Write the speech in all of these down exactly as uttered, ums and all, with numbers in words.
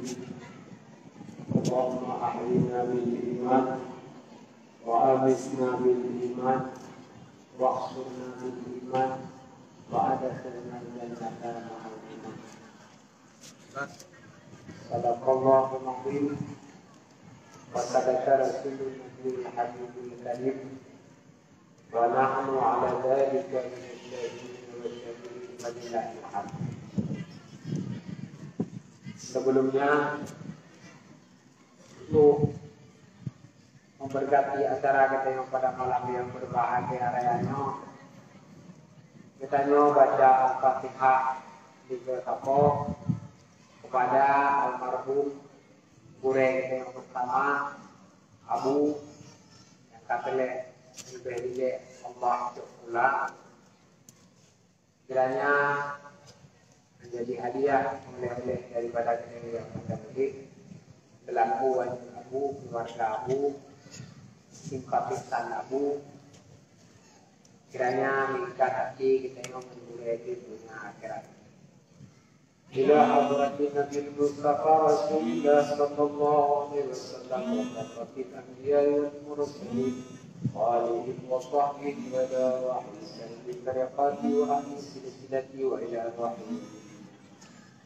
اللهم أحينا بالإيمان وأمتنا بالإيمان واحشرنا بالإيمان وأدخلنا الجنة مع الإيمان. صدق الله العظيم وصدق رسوله النبي الحبيب الكريم ونحن على ذلك من الشاهدين والشاكرين ولله الحمد. Sebelumnya, untuk memberkati acara kita yang pada malam yang berbahagia raya nyoe, kita nyoe baca Al-Fatihah tiga kali kepada almarhum gurèe kita yang pertama, Abu, yang ka teuléh leubeh dilèe Allah cok pulang. Kiranya menjadi hadiah oleh-oleh daripada geutanyoe nyang meuteumèe, seulaku aneuëk Abu, keluarga Abu, simpatisan Abu, kiranya meuikat até geutanyoe ngon gurèe di dunia akhirat. إلى حضرة النبي المصطفى رسول الله صلى الله عليه وسلم وحضرة الأنبياء والمرسلين وآلهم وصحبه وعلى أرواح أهل طريقته وأهل سلسلته وإلى أرواح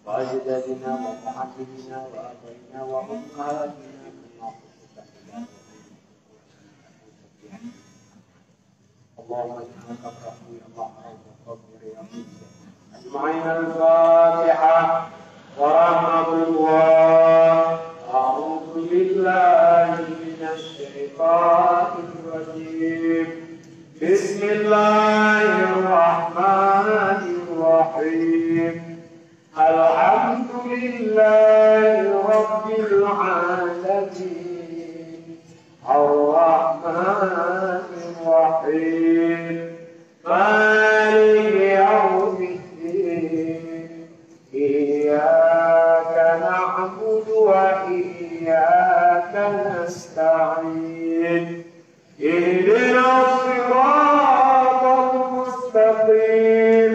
وأجدادنا ومعلمينا وآبائنا وأمهاتنا كما قلت إلى اللهم اجعل قبره يا الله روضة من رياض الجنة. أجمعين. الفاتحة ورحمة الله. أعوذ بالله من الشيطان الرجيم. بسم الله الرحمن الرحيم. الحمد لله رب العالمين. الرحمن الرحيم. مالك يوم الدين. إياك نعبد وإياك نستعين. اهدنا الصراط المستقيم.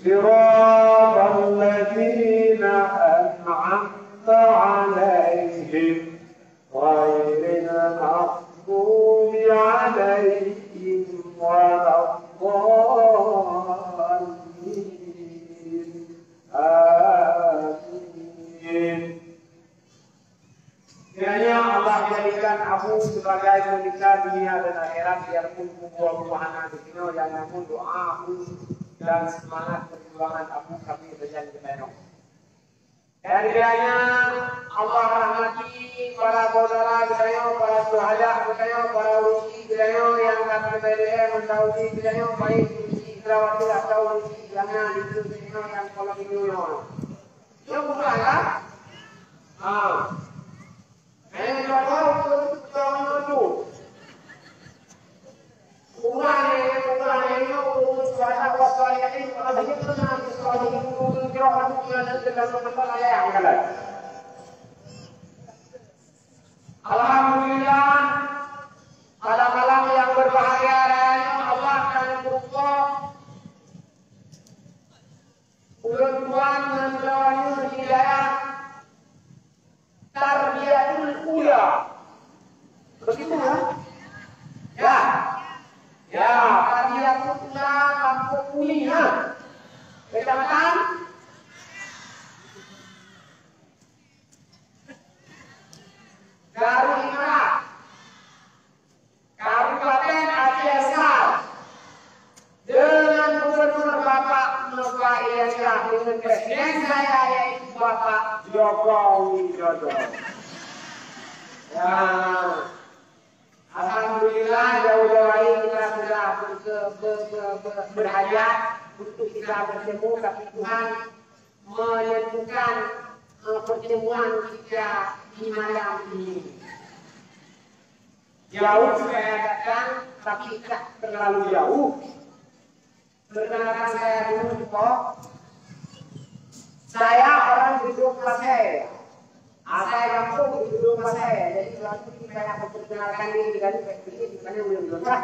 صراط الذين أنعمت عليهم غير المغضوب عليهم ولا الضالين. آمين. Kiranya Allah jadikan Abu sebagai pelita dunia dan akhirat, biarpun kubu Abu hana disinoe, nyang namun doa Abu dan semangat perjuangan Abu kami berikan kepada. Dan kiranya Allah rahmati para saudara geutanyoe, para syuhada geutanyoe, para urusi geutanyoe nyang ka teumeudeh mendahului geutanyoe, baik urusi Indrawati atau urusi nyang na di dunia nyang kolom dunia. Nyoe bukan lah. Ha. Eh, dua tahun tu, dua tahun tu. Bukan ni, bukan ni, nyoe urus syuhada wa shalihin, wa ahli sunnah wa shalihin, urus syuhada wa shalihin, urus syuhada wa shalihin. Alhamdulillah, pada malam yang berbahagia raya ini, Allah akan berupa ulun tuan ngon droeneuh di daerah Tarbiyatul Ula. Begitu, ya? Ya. Ya, Tarbiyatul Ula Kampung Uli, ya. Kecamatan Darul Ikrah. Kabupaten Aceh Besar, dengan Gubernur Bapak Mustafa Ilyas Shah, dengan Presiden saya, yaitu Bapak Joko Widodo. Ya, alhamdulillah, jauh-jauh hari kita sudah ber-, ber-, ber-, ber-, berhajat untuk kita bertemu, tapi Tuhan menentukan, eh, pertemuan kita di malam ini. Jauh saya datang, tapi tak terlalu jauh. Perkenalkan saya dulu, Pak. Saya orang Gedong Pasai. Asai kampung di Gedong Pasai. Jadi, kalau saya nak memperkenalkan diri, kan, di mana boleh berubah.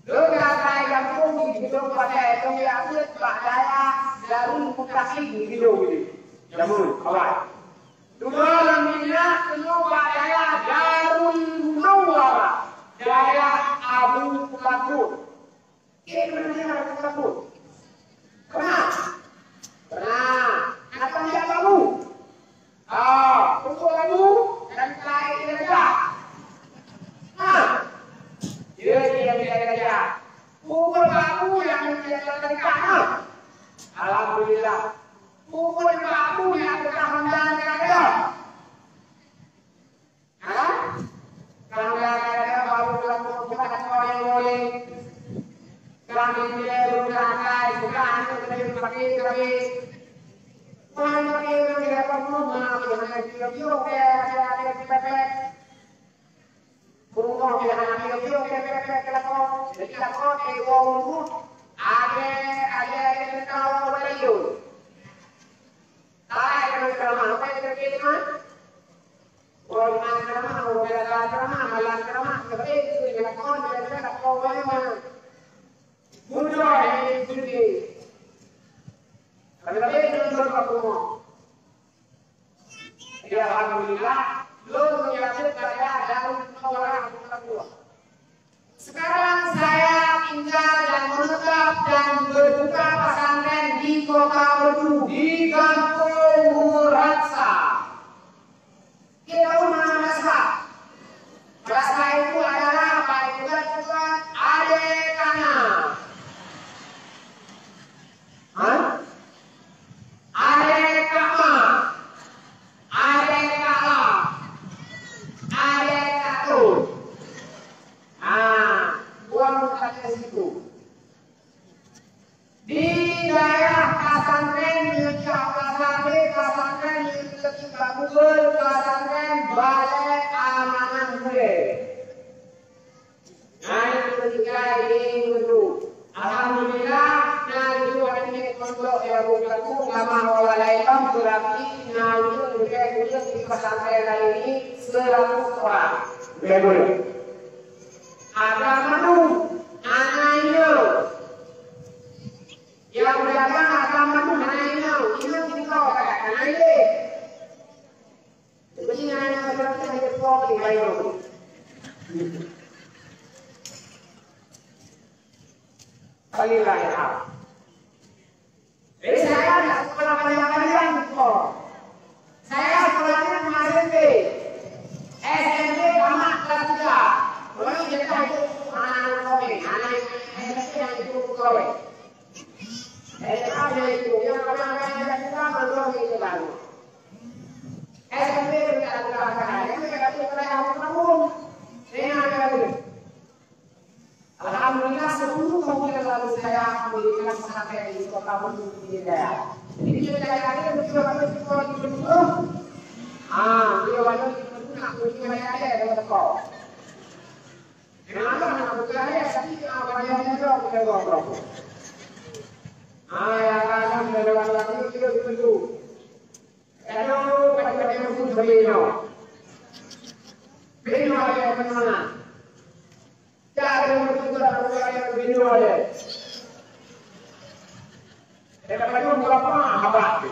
Lôn asai kampung di Gedong Pasai, lôn lahé bak dayah Darul Mutakin di Gedong ini. Jameun, awai. Dua lom nyan keunoe bak dayah Darul Munawwarah, dayah Abu Bakar. Keu keunan Abu Bakar. Pernah? Pernah. Akan jak babu. Ah, pukul babu dan kain raja. Ha. Dia dia dia raja. Pukul babu yang dia raja. Alhamdulillah. Pukul babu yang bertahan dan raja. Ha? Kadang-kadang baru lakukan bukan orang boleh. Kami dia berangkat, bukan anak dari pakai kami. Mana pakai yang tidak perlu, mana pakai hanya dia, dia, dia, dia, dia, dia, dia. Rumah dia hanya dia, dia, dia, dia, dia, dia, dia. Jadi, tak kau, dia, dia, dia, dia. Ada, ada, ada, ada, ada, ada. Tak ada, ada, ada, ada, ada, ada. Orang ceramah, orang bela ceramah, malam ceramah, tapi itu yang lakon, yang lakon, orang mana? Mudah ini sendiri. Tapi itu untuk aku mau. Ya, alhamdulillah, lôn yakin saya dari orang bukan dua. Sekarang saya tinggal dan menetap dan berbuka pesantren di Kota Batu, di Kampung Muratsa. Kita rumah Muratsa. Muratsa itu adalah paling dekat dengan Adekama. Hah? Adekama. Adekala. Adekatu. Ah, buang kata situ. Di daerah pesantren nyang cak pasar, pesantren nyang lagi bagus, pesantren Balai Amanah Muda. Nah, itu ketika ini dulu. Alhamdulillah, nah, itu ada di pondok yang bukan, sama orang lain, berarti, nah, itu juga, juga di pesantren lain ini seratus orang. Betul. Agama tu hana inong. Yang beragama agama tu hana inong. Inong kita kata hana ileh. Jadi hana berarti hanya kau ni bayar. Kali lain hal. Jadi saya tidak sekolah panjang-panjang kok. Saya sekolahnya cuma S M P. S M P tamat kelas tiga. Kalau kita itu anak-anak kawin, anak S M P yang itu kawin. S M A yang itu, yang orang yang tidak suka, malu itu baru. S M P tidak ada, yang tidak ada, yang tidak ada. Alhamdulillah, sepuluh tahun yang lalu saya mendirikan pesantren di Kota Batu, di Jaya. Jadi, saya yakin betul-betul di Batu. Ah, beliau ada di Batu, nak pergi ke Jaya, dia kata, "Kau." Kenapa nak pergi Jaya? Tapi, ah, banyak juga kita bawa berapa. Ah, ya, kan, kita lewat lagi, kita di Batu. Kalau pada-pada yang pun beliau. Beliau ada yang mana? Cara bertutur adalah yang beliau ada. Kita perlu berapa abad?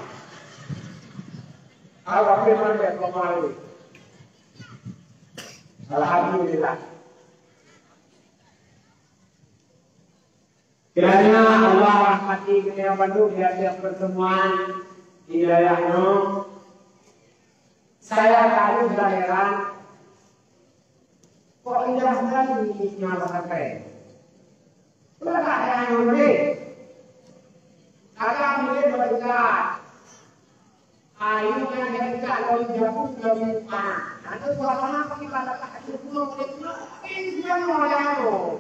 Abad memang dia kembali. Alhamdulillah. Kiranya Allah rahmati geutanyoe bandum di akhir pertemuan di dayah nyoe. Saya tadi sudah heran, kok indah sekali ini pesantren. Berapa yang boleh? Agak boleh berdekat. Ayu nyan hebat lom jabu lom panas. Lalu suasana pagi pada tak ada guna oleh guna. Tapi dia mau lalu.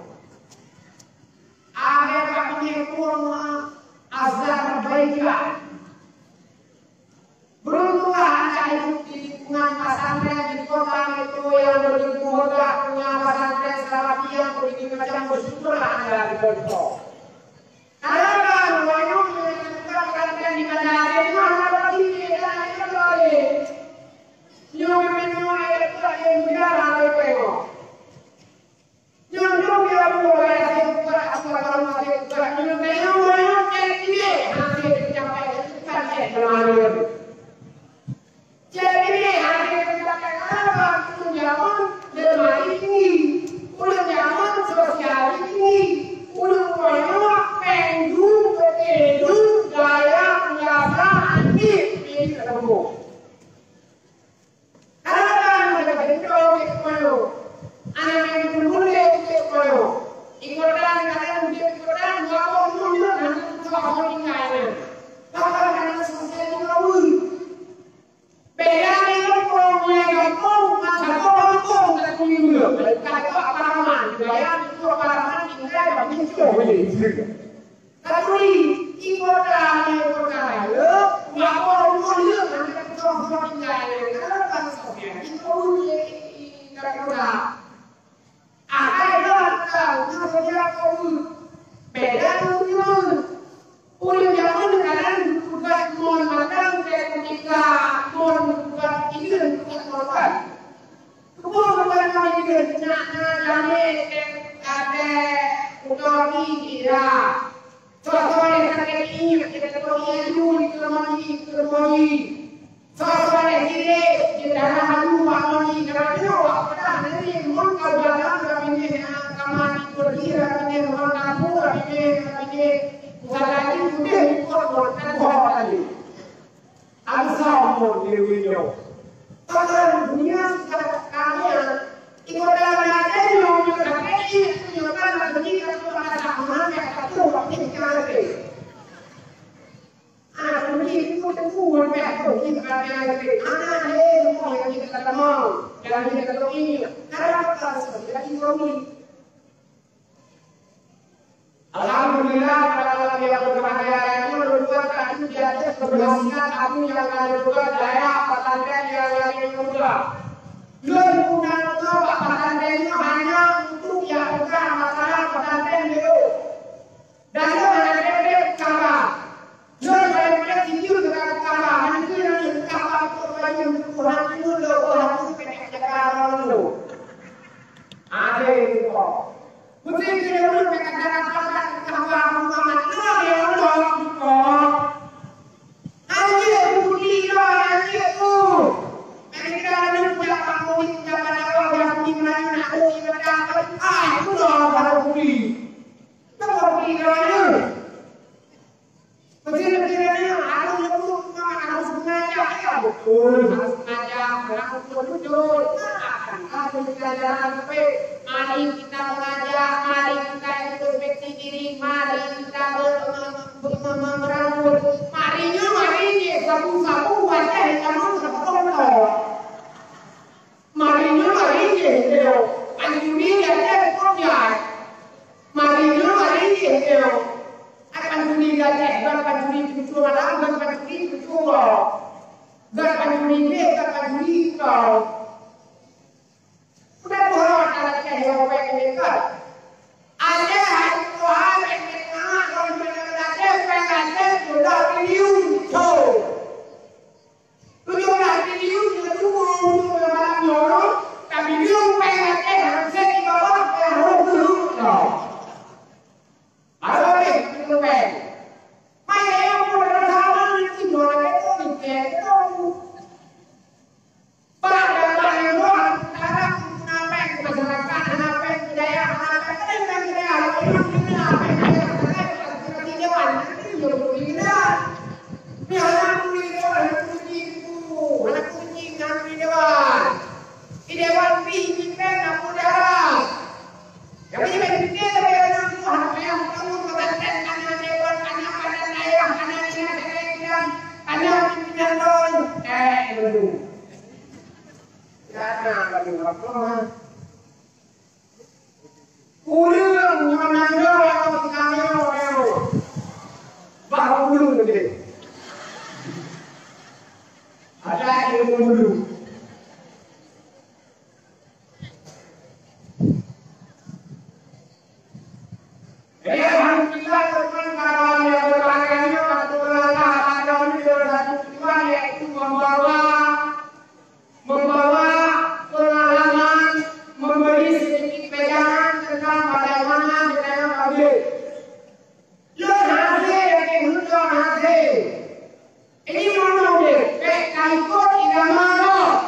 Ada kami pun azan baiklah. Beruntunglah anda hidup di lingkungan pesantren di kota itu yang begitu megah, punya pesantren selama tiang, begitu macam, bersyukurlah anda di kota. Karena wayang yang dilakukan di Banda Aceh itu hanya bagi kita yang lain. Nyoe memang ayat Tuhan yang benar ada tengok. Nyoe nyoe dia buat ayat yang berat, aku akan masih berat. Nyoe memang wayang kayak ini, nanti tercapai, bukan kayak kemarin. Jadi, Tapi, ibu dah, ibu dah, ya, walaupun dia nanti contoh tinggal, kalau tak sampai, itu tak pernah. Akhai lôn ka ujoe seudia keu beda ngon ureueng. Ureueng jameun kadang geupeugah mon mantong, teuka mon geupeugah ideun, geupeugah mon ban. Keupeue geupeugah mon ideun? Nak na jamé teuka ujoe seudia. Soe-soe lé sakét iék, jiteupeue iék lôn keu mandi, keu mandi. Soe-soe lé jilé, jitarah alu bak mandi, karena nyoe wak peugah, nyoe mon kau jalan, ka binéh, ka mandi, pergi, ka binéh, ruang tamu, ka binéh, ka binéh. Bukan lagi, udeh, ikot, bukan lagi. Asoe mon lé ulôn nyoe. Pakon dunia sudah kaya. Iko dalam hati nyoe, nyoe sampai nyoe kan lagi ka masak mana ka tu waktu kita lagi. Ah, mungkin itu tentu sampai aku kita lagi. Ah, eh, semua yang kita ketemu, yang kita ketemu ini. Karena apa? Jadi kami Alhamdulillah, pada malam yang berbahagia ini, merupakan satu di atas keberhasilan aku yang ada juga daerah pesantren yang lagi muda. Lôn undang ke pesantren ini hanya untuk yang bukan masalah pesantren dulu. Dan lôn hana dek-dek kabar. Lôn barang-barang sijil deungon kaba, hana keuneuk kaba keu rayeuk Tuhan, lôn lôn hana keuneuk jaga droe lôn. Akhé nyoe. Meusti keuneuk lôn deungon kaba Muhammad, lôn nyang lôn nyoe. Anjing budi lôn, anjing tu. Mereka ni punya bangun, punya pada Allah, yang di mana nak budi mereka, ai, tu dah baru budi. Tu baru budi lôn. Kecil-kecilnya harus nyebut nama, harus mengajak, ya betul, harus mengajak, harus betul. Nah, harus kita jalan sampai, mari kita mengajak, mari kita introspeksi diri, mari kita ber-, ber-, ber-, ber-, merangkul. Marinya, mari ni, sabu-sabu, wajah hitam, sabu-sabu. Mari nyoe mari jih, Teo. Pancuri gata keu nyan. Mari nyoe mari jih, Teo. Ai pancuri gata, bukan pancuri cucue malam, bukan pancuri cucue uroe. Bukan pancuri jih, bukan pancuri kau. Udah bohong, anak cah yang baik ini kan. Ada hari Tuhan yang tengah, kalau benar-benar ada, pengen ada, sudah biliun, tuh. Tujoh blah triliun nyang tuboh untuk lam malam nyoe, tapi triliun péng Aceh hana sép di bawah nyang rhot keu leumoh nyoe. Baru lé triliun péng. Mai ayah pun rasa aman, itu jual lagi tu, di Aceh tu. Bak dalam yang luar, sekarang hana péng masyarakat, hana péng budaya, hana péng, hana péng budaya, hana péng budaya, hana péng budaya, hana péng budaya. Ureueng nyoe nanggroe lam kamoe nyoe, bah ureueng geude. Ada ilmu dulu. Jadi, alhamdulillah, teman-teman, para yang berbahagia, pada Allah, pada Allah, satu tujuan, yaitu membawa membawa pengalaman, memberi sedikit pegangan tentang bagaimana kita yang hadir. Lôn hase, lagèe lôn hase. Ini mana deh, bèk ka ikot agama lôn.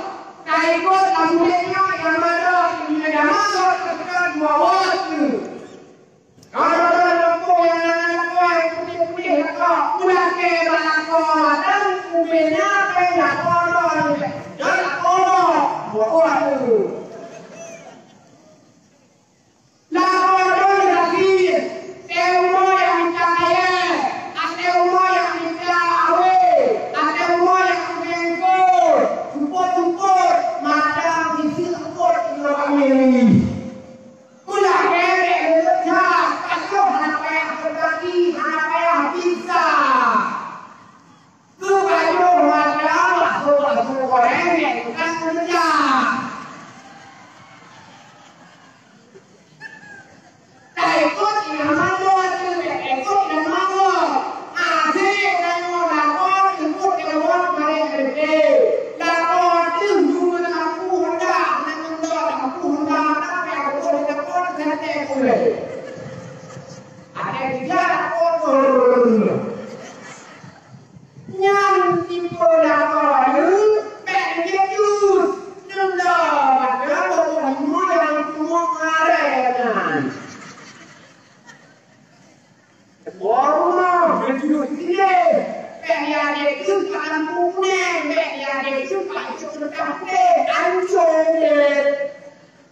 Ancô udép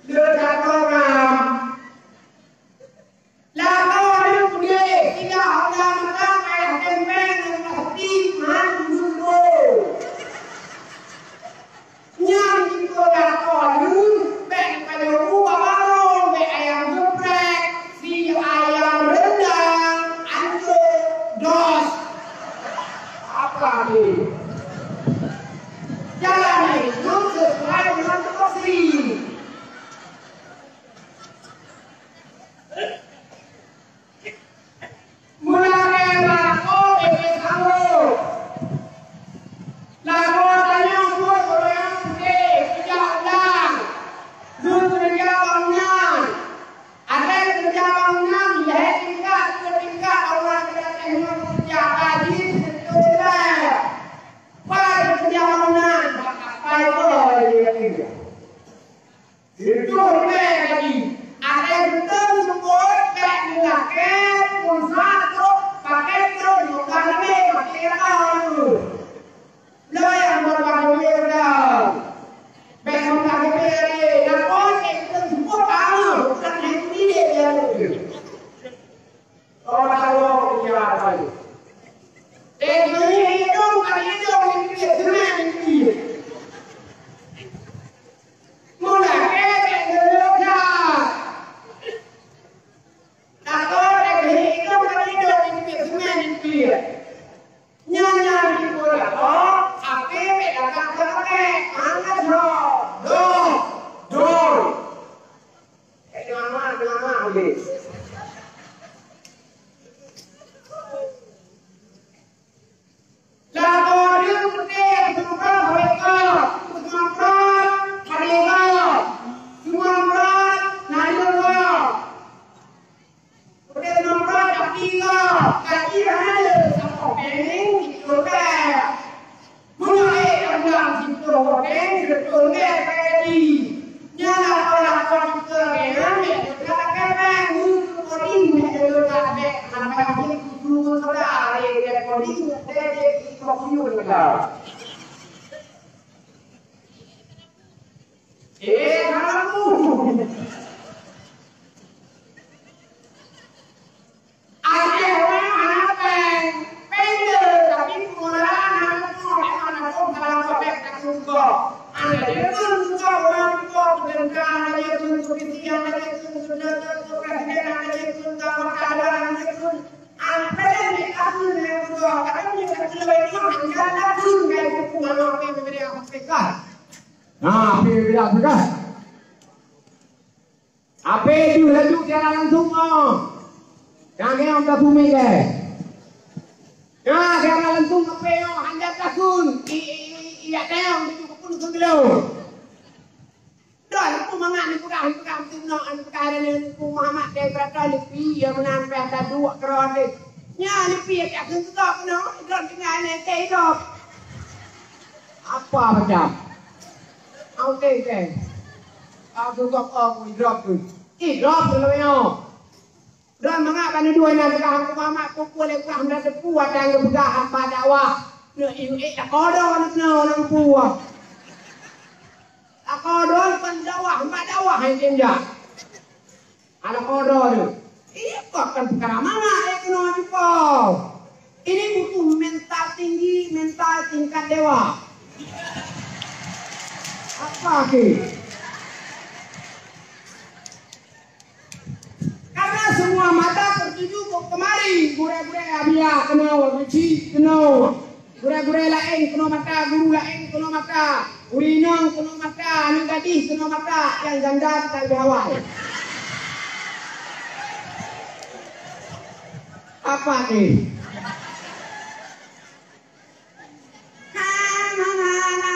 le that program. Lakoe lheueh udép, sijak u Mekah payah teumpéng ngon plastik han meudua. Nyan dikeue lakoe lheueh, bék payah u warong, bék ayam geprek, si ayam rendang, ancô, dos. Apa ni? Jalani hidup sesuai dengan porsi. Meulakée lakoe bèk sanggob. Lakoe tanyoe buet ureueng putéh, sijak ulang. Lheueh keureuja bangunan. Akhé keureuja bangunan, lhèe tingkat, dua tingkat, awai keureuja nyoe keureuja gaji seuteulhèe. Pai keureuja bangunan, bak kapai boh lé keureuja. Sireutôh ribèe gaji. Akhé beutôi seupôt bèk meulakée pulsa trok pakèt trok bukan lé maté lakoe. Lé nyang bukan lé udah. Bèk bukan lé lé. Lakoe ék beutôi seupôt tahu bukan lé ini dia. Oh, tahu dia apa itu? Eh, ini hidung kan hidung ini dia semen ini. Mula kébék geuleuka. Takot lagèe hidong ngon idong nibak sungai nibak. Nyan nyang jipeulakoe, api bèk lagak keu api, angkat roh. Dong! Dong! Eh, lama, lama, habis. Lakoe ureueng putéh, seumeubroe hawé gob, seumeubroe padé gob, seumeubroe nanggroe gob, seumeubroe tapi gob, tapi hana lé saboh péng jipeureubèe. Meunyoe ék ureueng jipeureubèe, jipeureubèe keu jadi. Nyan lakoe-lakoe jipeureubèe nyan, jipeureubèe keu péng, ngon keu koding, jipeureubèe keu péng. Hana jipeureubèe keu koding, jipeureubèe keu koding, jipeureubèe keu koding. Eh, hana. Akhé ureueng hana péng, péng le, tapi peungeuraan hana tuh, hana tuh, hana tuh, hana tuh. Hana jeuet keu ureueng tuha, hana jeuet keu polisi, hana jeuet keu presiden, hana jeuet keu anggota dewan, hana jeuet keu, hana péng le, tapi ureueng tuha, tapi ureueng tuha, hana jeuet keu, hana jeuet keu, hana jeuet keu. Nah, tapi beda tugas. Ape deuh laju siaran langsung nyoe? Nyang keunong tapeumé lé. Nah, siaran langsung ape nyoe hana takheun. I, i, i, i, yak tayong tuju keu pun keu geulong. Dah, Teungku mangat neupeugah, neupeugah, neupeugah, neupeugah, Teungku Muhammad Dai Brata Leupi, ya meunan pih ata duek keudroe deh. Nya Leupi yak takheun teuka keunoe, droe tinggai nyan teh idop. Apa macam? Au teh teh. Aku gop oh, idrop tu. Idrop tu nyoe. Droe mangat bak neudua inan teuka Teungku Muhammad pukul lé kurang hana teupeu watèe geupeugah hamba dakwah. Neu ié takodo neu neu neu pue. Takodo kon dakwah, hamba dakwah hai tinja. Hana kodo neu. Iya kok kan peukara mangat eh keunoe jipeu. Ini butuh mental tinggi, mental tingkat dewa. Apa ke? Karena semua mata tertuju ke kemari, gurèe-gurèe Abia keunoe, Geuchik keunoe, gurèe-gurèe laén keunoe mata, guru laén keunoe mata, ureueng inong keunoe mata, aneuk gadih keunoe mata, nyang janda ka leubeh awai. Apa ni? Hana, hana, hana.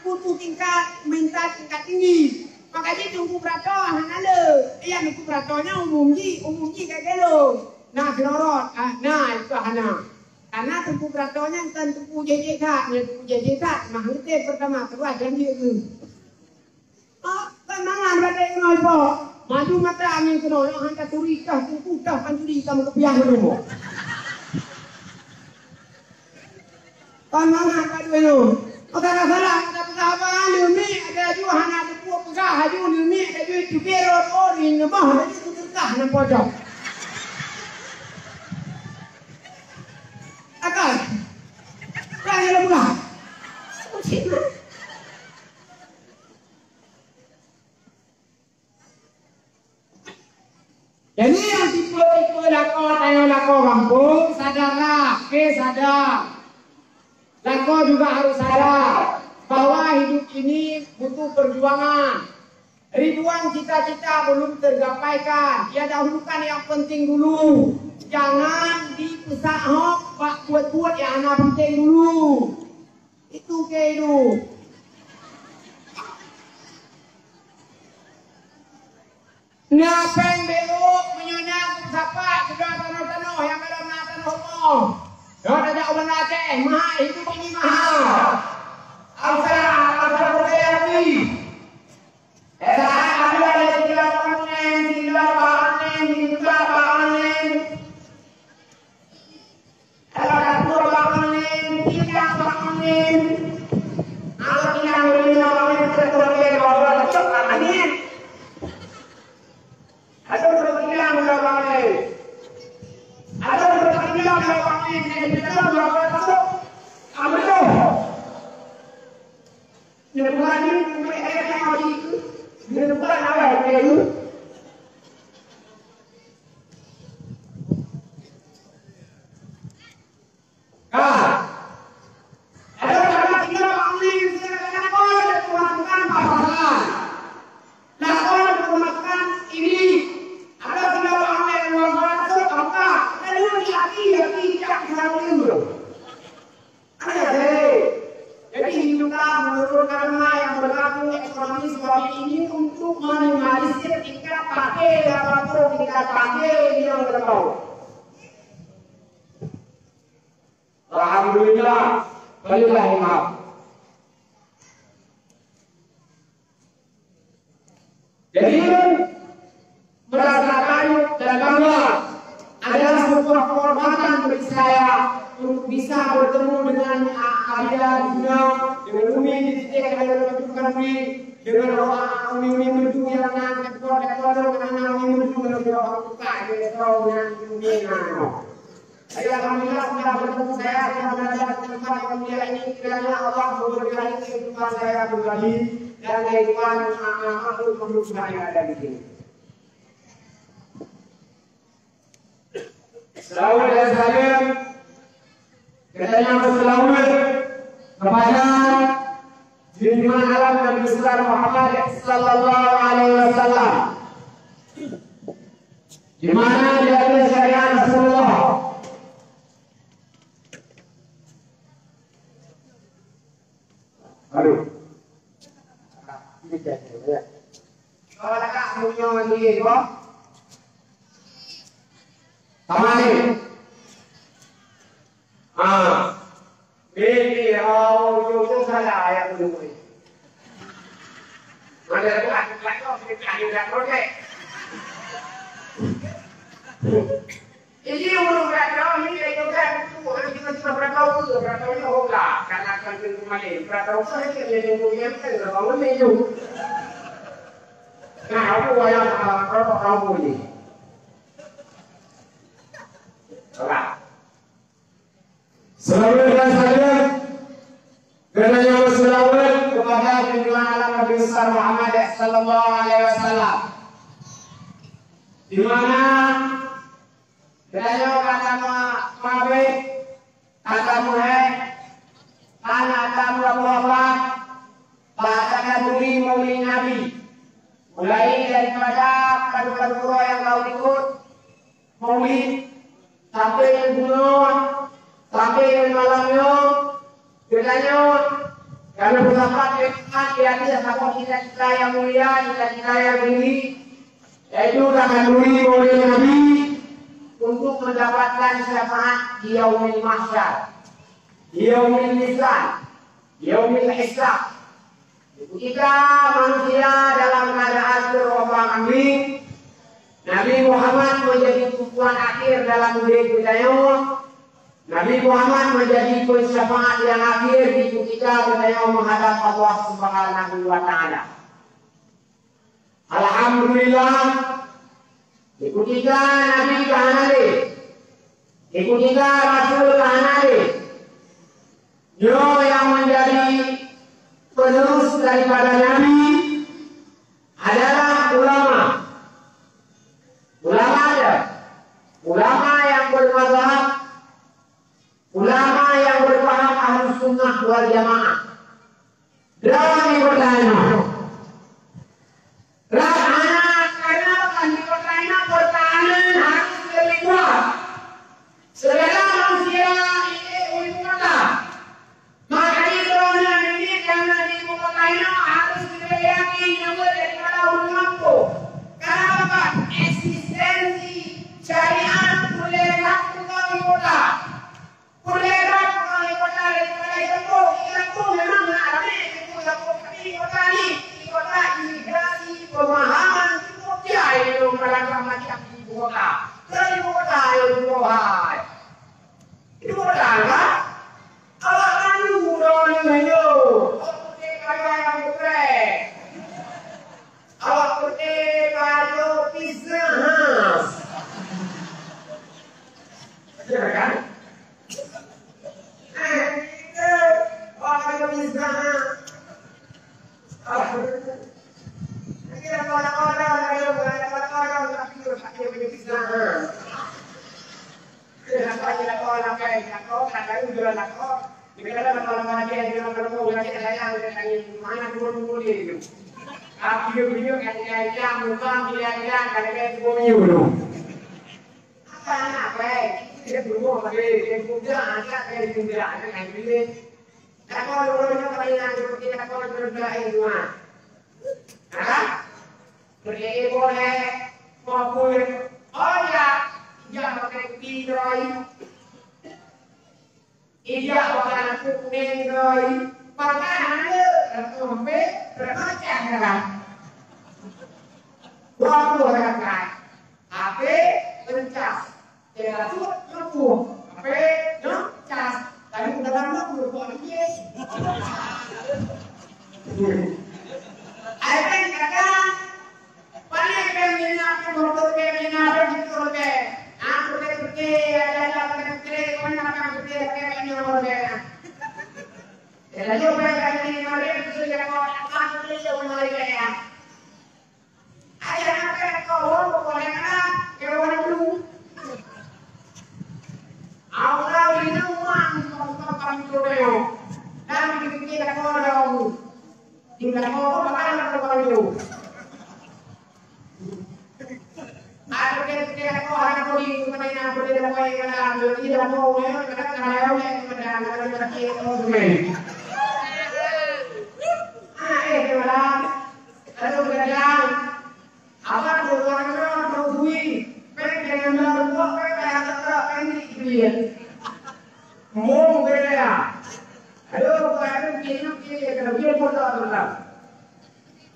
Butuh tingkat, minta tingkat tinggi. Maka jih Teungku Berato hana le. Nyang Teungku Berato nyan umum jih, umum jih ka gelo. Na keulorot, ah, na itu hana. Karena Teungku Berato nyan kan Teungku jih-jih that, nyan Teungku jih-jih that. Mah ngeutem pertama, keudua janji tu. Ah, kan mangan bak dek nyoe, Pok. Maju mata angin keunoe, nyoe han taturi kah, teungku kah, pancuri ka meukupiah meurumoh. Kan mangan bak dek nyoe. Maka rasa lah, kita peugah apa, anu, mi, Mah, jadi sedekah nyang pojok. Akal. Kan nyang lemah. Jadi nyang tipe-tipe lakoe, tanyoe lakoe gampông, sadarlah, oke, sadar. Lakoe juga harus sadar bahwa hidup ini butuh perjuangan. Ribuan cita-cita belum tergapaikan. Ya, dahulukan yang penting dulu. Jangan dipeusak hok bak buet-buet nyang hana penting dulu. Itu kehidup. Na péng belok meunyoe na sapat keudroe tanoh-tanoh nyang gohlom na tanoh rumoh. Nyoe tajak u Banda Aceh, mahai, hidup ini mahal. Asai, asai budaya Nabi. Saat ada lé tiga online, tiga online, tiga online. Kalau dapur bak online, tidak bak online. Kalau tidak online, bak online, kita keluarga bawa cocok bak online. Ada orang bilang bak online. Ada orang bilang bak online, jadi kita bawa masuk. Apa tu? Dia bukan ni, dia bukan awal, dia Ka. Ada orang tinggal bak online, misalnya, kenapa ada pemasukan papasan? Lakukan pemasukan ini. Ada tinggal bak online, luar biasa, apa? Lalu di hati, hati, tidak bisa mengiur. Ada deh. Jadi, hidup menurut agama yang berlaku ekonomi seperti ini untuk minimalisir tingkat pakai dan tingkat pakai yang berlaku. Alhamdulillah, walillahil hamd. Jadi, merasa tayub dan bangga adalah sebuah kehormatan bagi saya untuk bisa bertemu dengan Abiya di dunia, dengan Umi di titik yang ada dalam kehidupan Umi, dengan umi-umi merdu yang na, anak-anak umi merdu yang na, Umi na. Jadi, alhamdulillah, sudah bertemu saya, sudah berada di tempat yang mulia ini. Kiranya Allah memberkahi kehidupan saya pribadi dan kehidupan, ah, ah, makhluk-makhluk yang ada di sini. Selawat dan salam, katanya berselawat kepada junjungan alam Nabi besar Muhammad sallallahu alaihi wasallam. Di mana diatur syariat Rasulullah? Aduh. Ini jadi, ya. Kalau tak, punya mandiri, kok. Sama ni. Ha. Bini, oh, ujung-ujung salah ayat ujung ni. Mana buat, buat kau, kita tak ada projek. Jadi, ureueng beurata ni, dia juga itu, ureueng kita sudah beurata usaha, beurata usaha hoka, karena kan itu kembali, beurata usaha itu dia tunggu yang kan, orang ini tu. Nah, aku yang, ah, berapa tahun ni? Salah. Selawat dan salam, dan yang berselawat kepada junjungan alam Nabi besar Muhammad sallallahu alaihi wasallam. Di mana geutanyoe ka tameuabéh, ka tameuhèk, hana tameuabah-abah, bak acara maulid Nabi. Mulai daripada padub-padub uroe nyang ka likot, maulid, sampai nyoe bunoe, sampai nyoe malam nyoe, geutanyoe, karena bersahabat dekat di atas saboh cita-cita yang mulia, cita-cita yang tinggi, yaitu takanduri maulid Nabi untuk mendapatkan syafaat di yaumil mahsyar, di yaumil mizan, di yaumil hisab. Ketika manusia dalam keadaan terombang-ambing, Nabi Muhammad menjadi tumpuan akhir dalam udeb geutanyoe. Nabi Muhammad menjadi peusyafaat yang akhir di ketika geutanyoe menghadap Allah Subhanahu wa Ta'ala. Alhamdulillah, Di kutika Nabi ka hana lé, di kutika Rasul ka hana lé, nyoe nyang menjadi penerus daripada Nabi adalah ulama. Ulama aja. Ulama nyang bermazhab, ulama nyang berpaham Ahlus Sunnah wal Jamaah. Droe di kota nyoe. Rab hana, karena kan di kota nyoe pertahanan harus lebih kuat. Segala manusia ingin ibu kota. Makanya droeneuh nyoe di, karena di ibu kota nyoe harus kita yakin nyoe daripada ureueng kampung. Kenapa? Eksistensi syariat mulai rab di kota. Peureulèe rab ngon kota laén, kota laén, kampung, kampung memang na ramè, kampung, kampung, tapi kota ni, kota imigrasi, pemahaman cukup jai lom barangkahan macam di ibu kota. Keu ibu kota, ya, ibu kota, hai. Ibu kota, kan? Awak kan dulu dah ni, yo. Awak putih kaya yang putih. Awak putih kaya Pizza Hut. Ya, kan? Apa anak baik? Dia berumoh lagi. Dia punya anak, dia punya anak, dia punya. Takon ureueng nyoe keubiasaan seperti takon ureueng laén dua. Ha? Seperti ibu lé, maupun, oh ya, ijak pakai pi droe. Ijak pakai anak kuning droe. Pakai anak, sampai terpecah darah. Dua puluh rakaat. Ape mencas. Kira tu nyoe. Ape nyoe cas. Tapi dalam nyoe buat dia. Ai kan kata, paling kan minat tu motor ke minat tu motor ke. Aku ke ke ada ada ke ke mana kan ke ke ke ini motor ke. Jadi apa yang ini motor ke tu ya kau akan tu ya motor ke ya. Ayah akan kau orang boleh anak ke orang dulu. Awak ini uang kau kau kami tu deh. Dan kita kau ada orang. Kita kau kau makan kau kau itu. Ada kita kita kau ada kau di mana yang boleh dapat yang ada. Jadi dah mau ya, kadang kadang yang kadang kadang kita kau tu. Ah, eh, kadang. Aduh, kadang. Abang bukan orang tui. Pek dengan dalam buah, pek kayak setrap, pek ni, gitu ya. Mau beda. Aduh, bukan itu, kayaknya, kayaknya, kena biar bodoh, bodoh.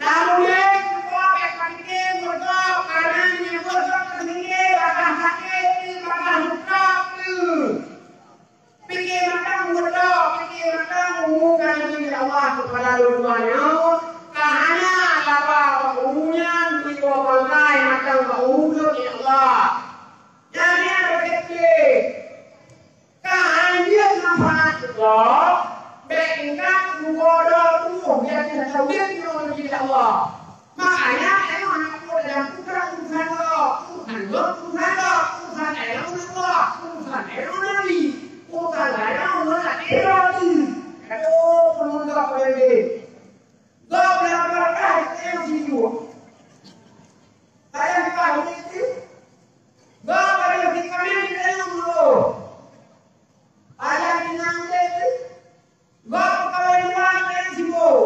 Tahu deh, buah, pek pakai, bodoh, karena ini bodoh, kesini, bakal sakit, bakal luka, tuh. Pike mantong muda, pike mantong umum kami di Allah kepada lôn nyoe, ka hana laba bak ureueng nyan, pike mantong mantong bak ureueng di Allah. Jadi, beutôi, ka hana manfaat Allah, bèk ingat mubodo tuoh di ateueh tauhid nyoe di Allah. Makanya, ayo anak muda, bukan urusan lo, urusan lo, urusan lo, urusan ayo anak muda, urusan ayo nabi, urusan ayo anak muda, ayo nabi. Aduh, penuh tak boleh. Gak berapa kali saya sibuk. Saya bukan itu. Gak ada di kami, saya dulu. Ayah bilang itu. Gob kawin luwa keu sibok.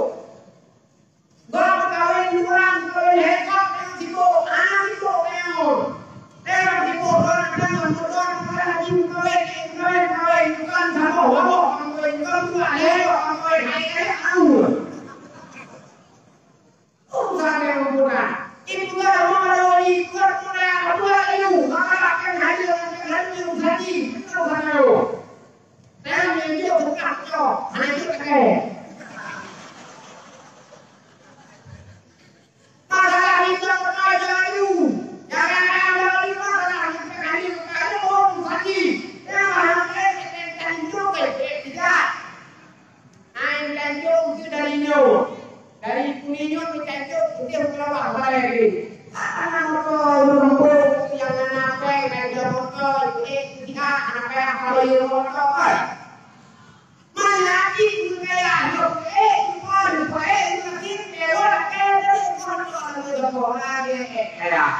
Gob kawin luwa keu hekok keu sibok. Hana sibok keu nyoe. Memang sibok, orang kawin, orang kawin, kawin, kawin, bukan sama. Apa lagi? Anak motor, motor, yang anak apa, yang motor, eh, tidak, apa, apa, yang motor, kan? Mana cit kaya, eh, cuma, eh, cuma, eh, cuma, eh, eh, eh, eh, eh.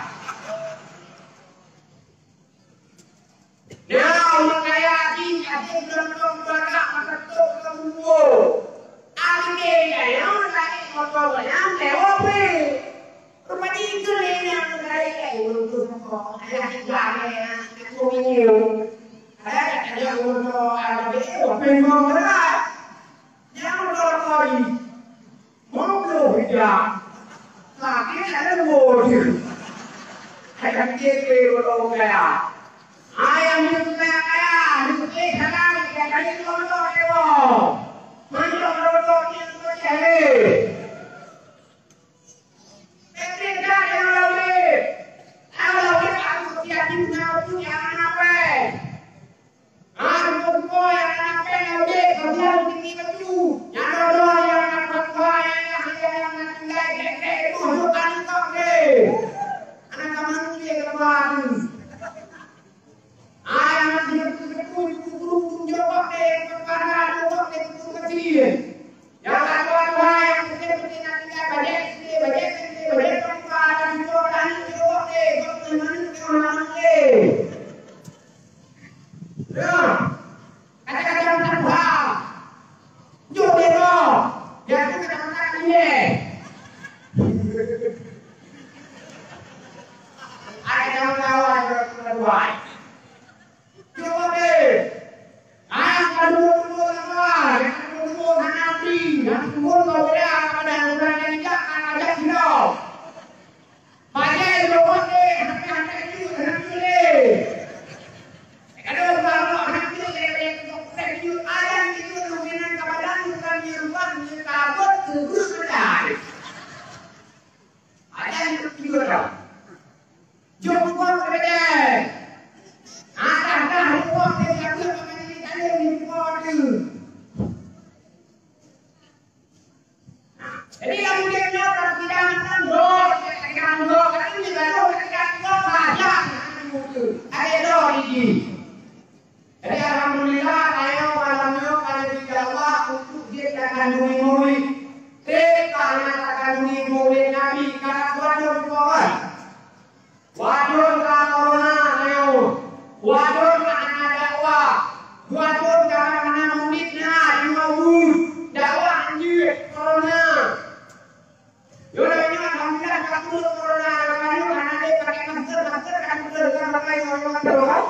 Nyoe ureueng kaya jih até geureuntong beudak meukeutôk keu bumbô. Até nyan nyoe rakyat moto nyan lewat pih. Keumadi keu lé nyan rakyat ureueng tuha, ayah tiga lé, aku minyeuk. Ayah tiga ureueng tuha, ada beu, apa yang mau berat? Nyang moto koi. Meuklôh ija. Sakét ada lembur. Hai kaki kue lolong kaya. Ayam ni kaya kaya, ni kue salam, ya kaya lolong dewa. Mantap lolong ni kue cahaya. Tapi dah yang lolong. Kalau kita aku siap di mana tu yang mana pe? Ah, rupa-rupa nyang na péng udép, keujang tinggi baju. Nyang droe-droe nyang na rupa-rupa nyang na, nyang na tinggai gét-gét, itu hana tangkok deh. Anak kamu dia kembali. Ah, nyang na dia betul-betul guru-guru jawab deh, kepala jawab deh, guru kecil. Nyang na rupa-rupa nyang kecil-kecil na tinggai bajèe, bajèe, bajèe, bajèe, rupa-rupa nyang jawab deh, jawab deh, jawab deh. Nah, kata-kata Tuhan, jujur dia tu, dia tu kata-kata dia. Ada kawan-kawan berbuat. Jujur dia. Ah, kalau dulu-dulu lama, yang dulu-dulu hana nabi, yang dulu kau bela pada orang yang tidak akan ajak hidup. Bajèe jaweueb lé, hana-hana jeuet, hana jeuet lé. Kadang barô hana jeuet lé, lé, lé, jeuet, adan jeuet, lôn meunan ka badan, bukan di rumah, di kabut, kubur, sudah. Adan jeuet, jeuet dah. Jaweueb lé. Adan dah, jaweueb lé, jaweueb lé, jaweueb lé. Jadi, lam udép nyoe, kalau tidak makan roh, tidak makan roh, kalau tidak roh, tidak makan roh, banyak yang muncul. Ada roh ini. Jadi, alhamdulillah, ayo malam nyoe, kalau tidak Allah, untuk dia akan murid-murid. Kita akan murid-murid Nabi, kalau buat doa. Watèe ka corona nyoe, watèe ka hana dakwah, watèe ka hana murit na, nyoe dakwah jeuet corona. Yoh, nyoe alhamdulillah ka pulôh corona, nyoe hana lé pakai masker, masker kan beutôi kan pakai nyoe, nyoe, nyoe, kan?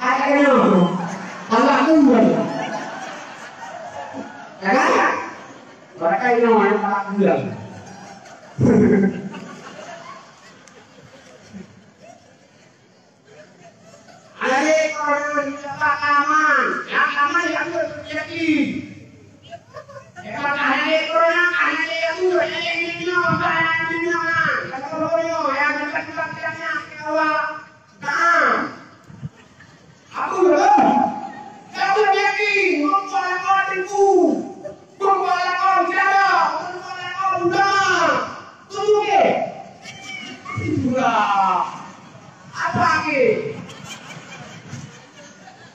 Ada nyoe. Salah tu. Ya kan? Barangkai nyoe, eh, tak bilang. Ada orang yang tak aman, yang aman yang terjadi. Hebat ada orang, ada yang tu, ada yang nyoe, ada yang nyoe, ada yang nyoe, ada yang nyoe, yang dekat-dekat yang nyoe, Nah, aku bilang, kamu yakin, bukan lawan aku, bukan lawan cara, bukan lawan ulama. Tunggu ke? Itulah. Apa ke?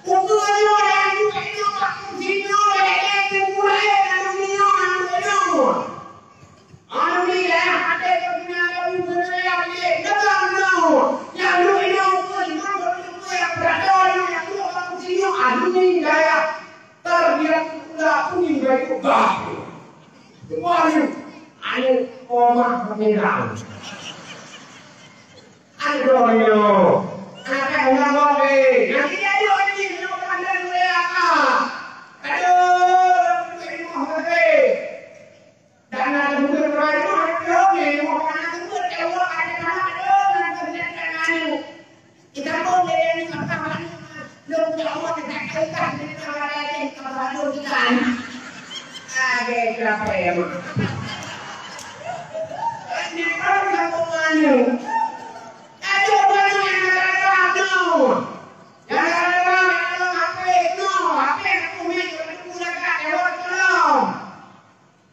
Bukan lawan yang itu, itu tak mungkin, lawan yang itu, lawan yang itu. Alhamdulillah, ada yang punya kamu berjaya, dia datang tahu. Yang lu ini pun, yang berdoa, yang berdoa, yang berdoa, yang berdoa, alhamdulillah. Terbiar pula pun yang baik, bah. Semua ni, ayo, omah, pemirsa. Aduh, aduh. Anak yang ulang lagi. Yang tidak ada lagi, yang pandai dua ya. Aduh, terima kasih. Dan ada bukan orang itu, ada orang yang mau anak itu, ada orang ada anak, ada orang yang kerja dengan anu. Kita pun dia yang patah anu, belum jauh kita kaitan dengan orang lain, kalau anu kita. Ada siapa ya, Mak? Ini kan satu anu. Ada orang yang ada anu. Yang ada anu, apa itu? Apa yang aku minta, aku nak lewat tolong.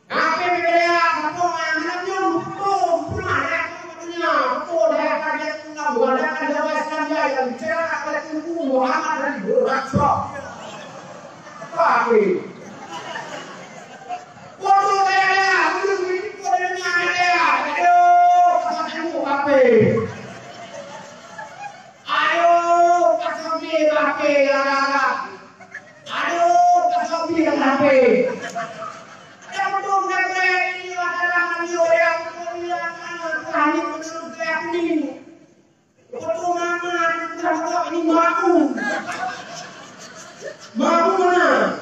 Tapi bila Ada betul mereka ini adalah manusia yang mulia, Tuhan itu sudah ini. Betul nama itu ini mampu. Mampu mana?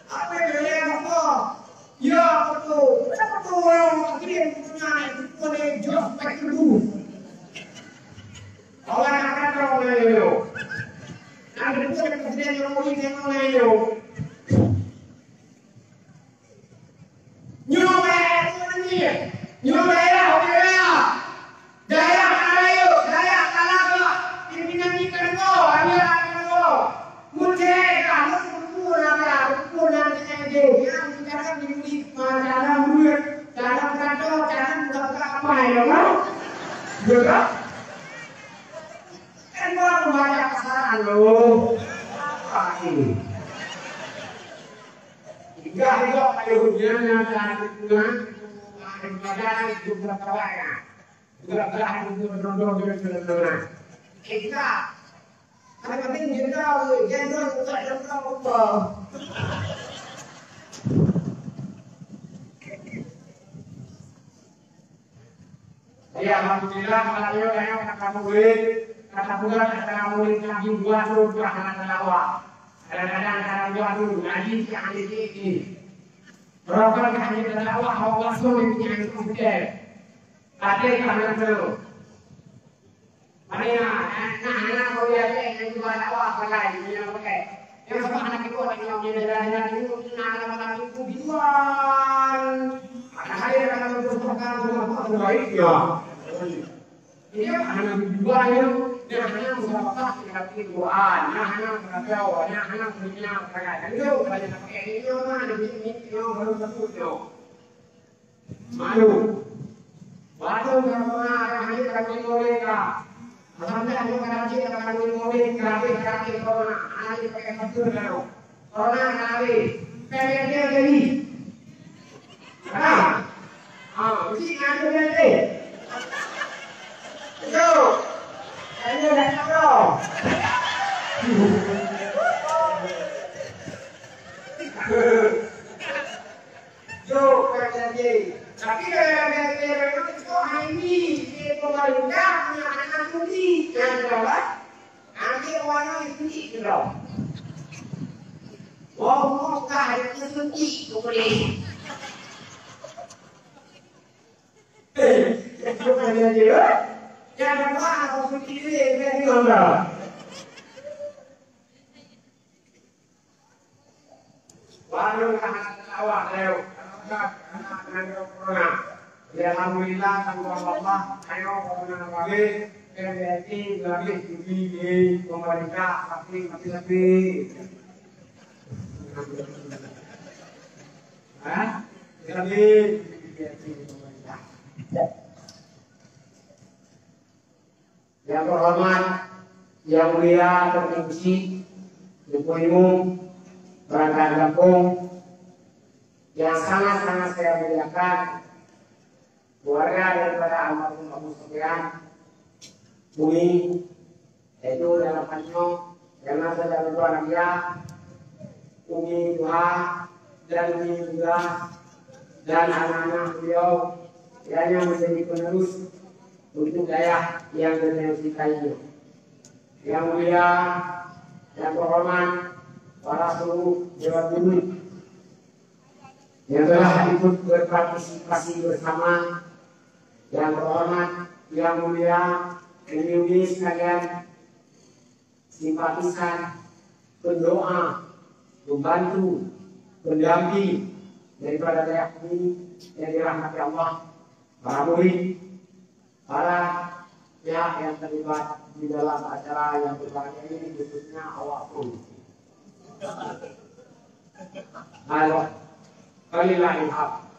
Apa yang dia apa? Ya betul. Betul yang dia punya itu boleh jawab itu. Awak nak kata orang lain. Ada pun presiden yang boleh tengok lain. Nyoe bèk ureueng nyoe. Nyoe daerah, daerah. Daerah ka rayeuk, daerah ka rayeuk. Pimpinan nyoe ka deungoe, rakyat ka deungoe. Meucèk ka, meuteupeu rakyat, meuteupeu nan S M D. Nyang sekarang di Budi, dalam mulut, dalam kantor, dalam buka-buka apa ya, kan? Ya, kan? Kan orang membaca kesalahan, loh. Apa ini? Inggah juga pada hujan yang sangat kurang, ada badan juga terbaik. Juga belah juga berondong juga sederhana. Kita, kadang-kadang jendela, jendela juga jendela apa. Jadi, alhamdulillah, malam nyoe tanyoe ka tamurit, ka tapeugah, ka tamurit Nabi dua puluh dua hana teudakwah. Kadang-kadang ka dua puluh, ngaji si ahli fikih. Barokah ka hana teudakwah, Allah suruh nyang kompeten. Tapi ka hana teudakwah. Mana, eh, nah, hana kau ya, eh, yang juga dakwah pakai, yang pakai. Yang sebab anak itu, anak yang punya jalan-jalan itu, nah, anak-anak itu biduan. Padahal dia akan mempersiapkan rumah Tuhan terbaik, ya. Jadi, anak biduan itu, dia hanya musafakat dengan Al-Quran, dia hanya mengajar, dia hanya punya perkataan. Itu banyak pakai ini, orang ada di sini, yang baru satu itu. Malu. Waktu kamoe na hana kamoe moleka. Alhamdulillah, nyoe ka laju kamoe moleka, habéh, habéh corona. Hana lé pakai masker lom. Corona ka habéh. P N T jadi. Ha. Ha, mesti ngadu P N T. Yo. Ayo dah tahu. Yo, kan jadi. Tapi dalam P N T memang itu hari ini, di pemerintah punya anak muda yang adalah ambil orang yang tinggi tu tau. Wah, muka dia tu tinggi tu boleh. Eh, itu kan jadi, eh? Yang adalah orang tinggi dia, dia ni orang. Warung ka hana teudakwah, ayo. Karena anak nanggroe corona. Jadi, alhamdulillah, tanggong Allah, ayo, corona habéh, P B S I habéh, jadi di pemerintah, tapi, tapi, tapi. Hah? Jadi, di pemerintah. Yang terhormat, yang mulia, terpuji, Teungku Imum, perangkat gampông, yang sangat-sangat saya muliakan, keluarga daripada almarhum Abu Sufyan, Umi, yaitu dalam hal nyoe, karena saudara dua raja, Umi Duha dan Umi Duha dan anak-anak beliau kiranya menjadi penerus untuk dayah yang beliau cintai. Yang mulia dan terhormat para seluruh dewan guru yang telah ikut berpartisipasi bersama, yang terhormat, yang mulia, Umi-umi sekalian, simpatisan, pendoa, pembantu, pendamping daripada dayah kami yang dirahmati Allah, para murid, para pihak yang terlibat di dalam acara yang berbahagia ini, khususnya awak pun. Halo, Khalilahil Haq.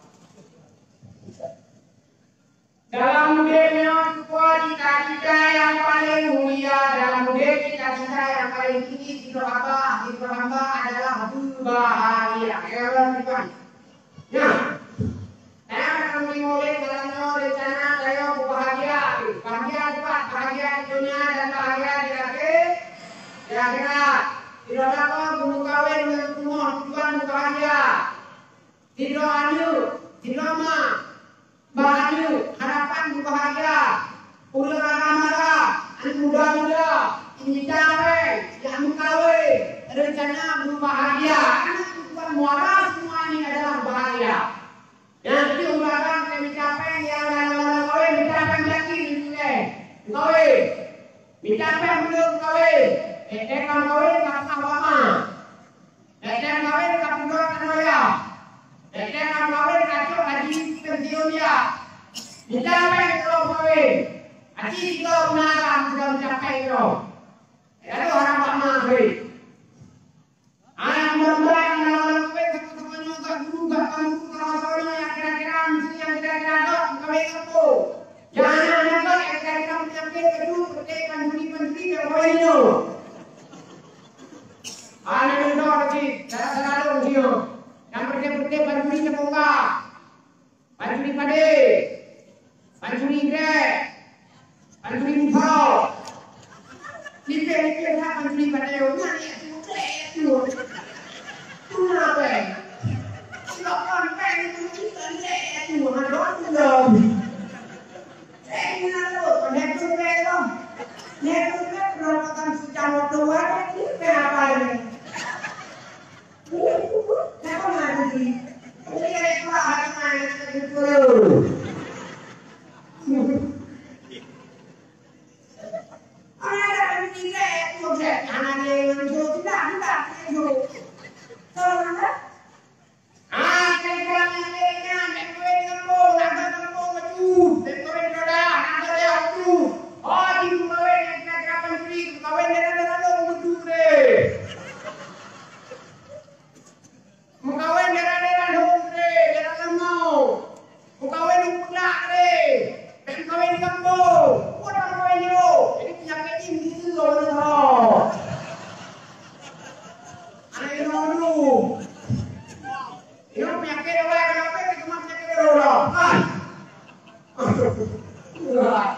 Dalam udép nyoe, cukôp cita-cita nyang paleng mulia dalam udép, cita-cita nyang paleng tinggi sidroe haba, sidroe hamba adalah beubahagia. Ya Allah, Tuhan. Nah, tanyoe akan meunyoe lé malam nyoe rencana tanyoe beubahagia. Bahagia dipat, bahagia di dunia dan bahagia di akhé-, di akhirat. Sidroe lakoe geumeukawen ngon Sidroe aneuk, sidroe ma, bah aneuk, harapan beubahagia. Ureueng agam-agam, aneuk muda-muda, mita péng, jak meukawen, reuncana beubahagia. Aneuk tuan muara semua ini adalah bahagia. Nyang keuneuk ureueng agam, mita péng, nyang lam kawén, mita péng yakin, mita péng. Mita péng meunurot kawén. Ék-ék lam kawén ka peugah bak ma. Ék-ék lam kawén ka peugah keu ayah. Ék-ék lam kawén ka cok haji pensiun ya. Mita péng keudroe kawén. Haji sigoe na lam keudroe mita péng keudroe. Lalu harap bak ma kawén. Anak muda-muda nyang na lam kawén, sapeue-sapeue nyoe gak guru, gak tuan guru, sapeue-sapeue nyoe nyang kira-kira meusti nyang kira-kira gak kawén gampông. Jangan anak-anak nyang kira-kira meusti nyang kira gak guru, peuté pancuri-pancuri nyang kawén nyoe. Anak muda kecil, salah-salah dong nyoe. Nyang peuté-peuté pancuri nyang bongkar. Pancuri padé, pancuri grek, pancuri muphom. Lipéh-lipéh that pancuri padé, nyan ék tuwoe, ék tuwoe. Tuna péng. Silop kon péng, ék tuwoe, ék tuwoe, ngon lôn tulông. Ék, nyan lôn, nyan tuwoe péng lom. Nyan tuwoe péng, peurumpatan seucang waktu waréh, lipéh apa nyan? Meukawen daerah-daerah lôn, daerah Lango. Meukawen u Peudak, bèk meukawen di gampông. Buet meukawen nyoe. Jadi peunyakét jih meukeusut lôn nyoe. Aneuk inong dum. Inong peunyakét awai, kenapa kita cuma peunyakét roda? Kan? Nah,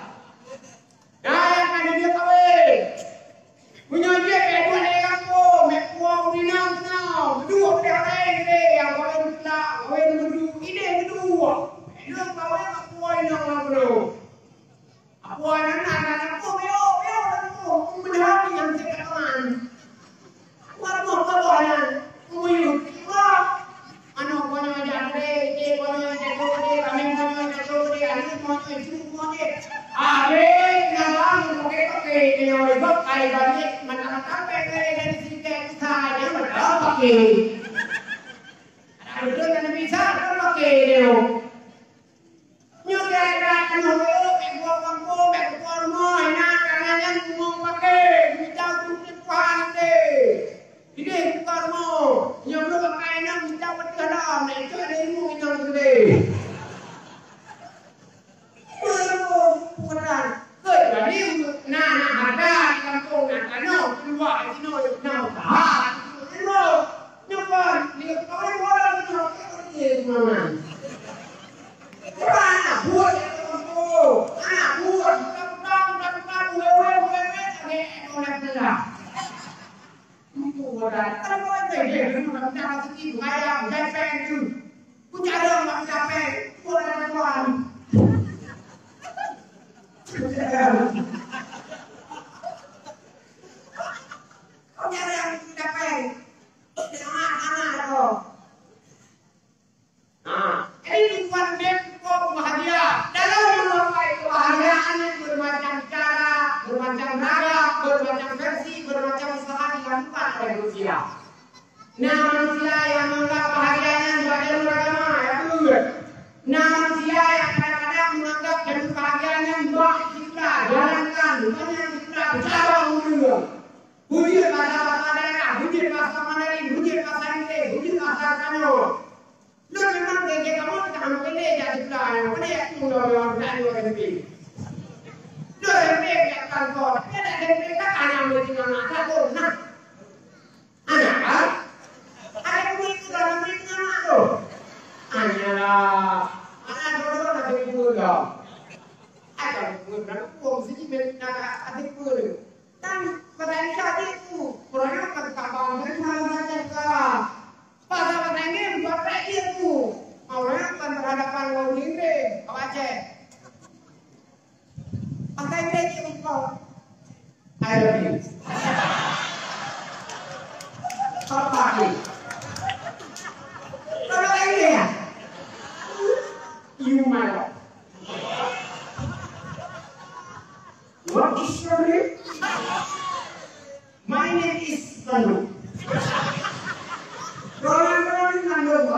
nyang ka jeuet kawé. Meunyoe jeuet, bèk buet lé gampông, bèk puwoe u inong keunoe. Meuduek lé orang laén, nyang kawé meuseulak, kawé meudu, idéh meuduek. Bèk lôn kawé bak puwoe inong lam keunoe. Apo aneuk-aneuk, aneuk-aneuk, bèk, bèk, bèk, bèk, bèk, bèk, bèk, bèk, bèk, Waduh, kawan nyan, uyuh, wah. Aneuk konyol jak keudè, idéh konyol jak keudè, kaméng konyol jak keudè, aneuk konyol jak keudè. Abéh, nyan paké-paké, nyoe gob ai balik, mantap-mantap, pèng dari sikét, saya mantap paké. Ada betul kan bisa, kan paké nyoe. Nyoe kira-kira nyoe, bèk buet gampông, bèk buet rumoh, inan, karena nyan rumoh paké, geujak tutup pahan deh. Idéh buka rumoh, nyoe brôk pakai inong, geujak beuteuh dalam, na itu ada ilmu inong tu deh. Nyoe rumoh, bukan. Kecuali na, na harta di gampông, na tanoh, keuluwa, di sinoe, na usaha, di sinoe, di sinoe. Nyoe kan, di gampông, di luwa, di sinoe, di sinoe. Nah, jadi tujuan udép kok bahagia. Dalam mencapai kebahagiaan bermacam cara, bermacam ragam, bermacam versi, bermacam usaha dilakukan oleh manusia. Nah, manusia yang menganggap bahagianya sebagai beragama, ya betul. Nah, manusia yang kadang-kadang menganggap jadi bahagianya buat kita jalankan, bukan yang kita cabang dulu. Bujur bahasa-bahasa daerah, bujur bahasa Mandarin, bujur bahasa Inggris, bujur bahasa Kanyong. Lôn memang geujak kamoe teuka meukeudeh jak sikula nyoe, keudeh jak tueng lom nyoe, jak lôn SMP. Lôn SMP jak kantor, ya dak SMP ka aneuk murit nyoe na, ka lôn na. Aneuk ka? Aneuk murit tu dak murit nyoe na tu. Hanyalah, aneuk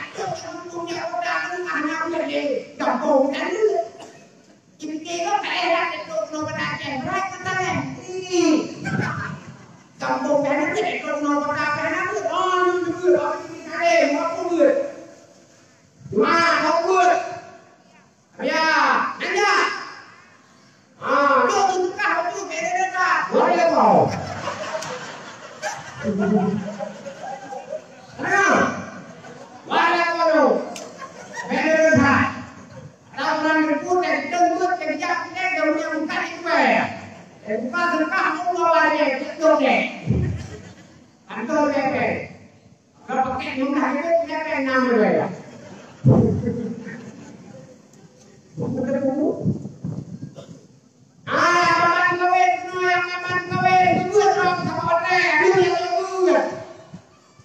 Aduh, kampung jak kota tu, anak muda di kampung kan tu. Jipike kok daerah itu, no pada Aceh, berat betul, eh. Ih. Kampung kan itu, no pada Aceh, oh, itu, oh, itu, oh, itu. Wah, oh, itu. Ya, nanya. Ah, tu, tu, tu, tu, tu, tu, tu, tu. Wah, dia tahu. Nah, wah, dia tahu. Beda, beda. Tahu orang jemput, dari jemput, dari jam, dari jam yang bukan itu, eh. Eh, bukan sedekah, Allah aja, itu, eh. Antum, eh, eh. Kalau pakai jumlah itu, siapa yang nama dia? Ah, yang kawan kawin tu, yang kawan kawin tu, buat orang sama orang, ada yang buat.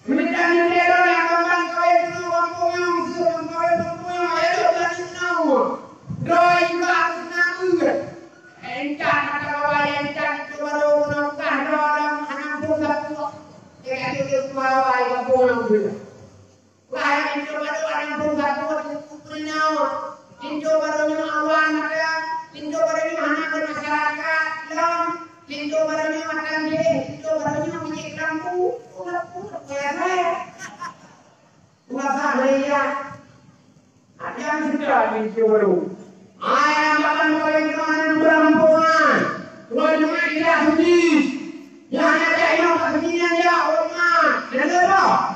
Kemudian yang dia tu, yang kawan kawin tu, orang puyuh, tu, orang kawin, orang puyuh, ayo, tu, dari sana. Doi juga harus ngaku. Encan mata kawan, encan itu baru menukah, doi, orang anak pun tak kuat. Jadi, itu, itu, kawan, orang puyuh. Wahai linto barô aneuëk muda, linto barô nyoe awai mata, linto barô nyoe hana beumasyarakat lom, linto barô nyoe matan jih, linto barô nyoe minyék lampu, ulah puasa. Puasa hari ya. Ada yang sudah linto barô. Ayah makan kawin kemana bulan Ramadan. Tuan Jumat tidak suci. Yang ada ingat kesenian ya, ulama. Dengar tak?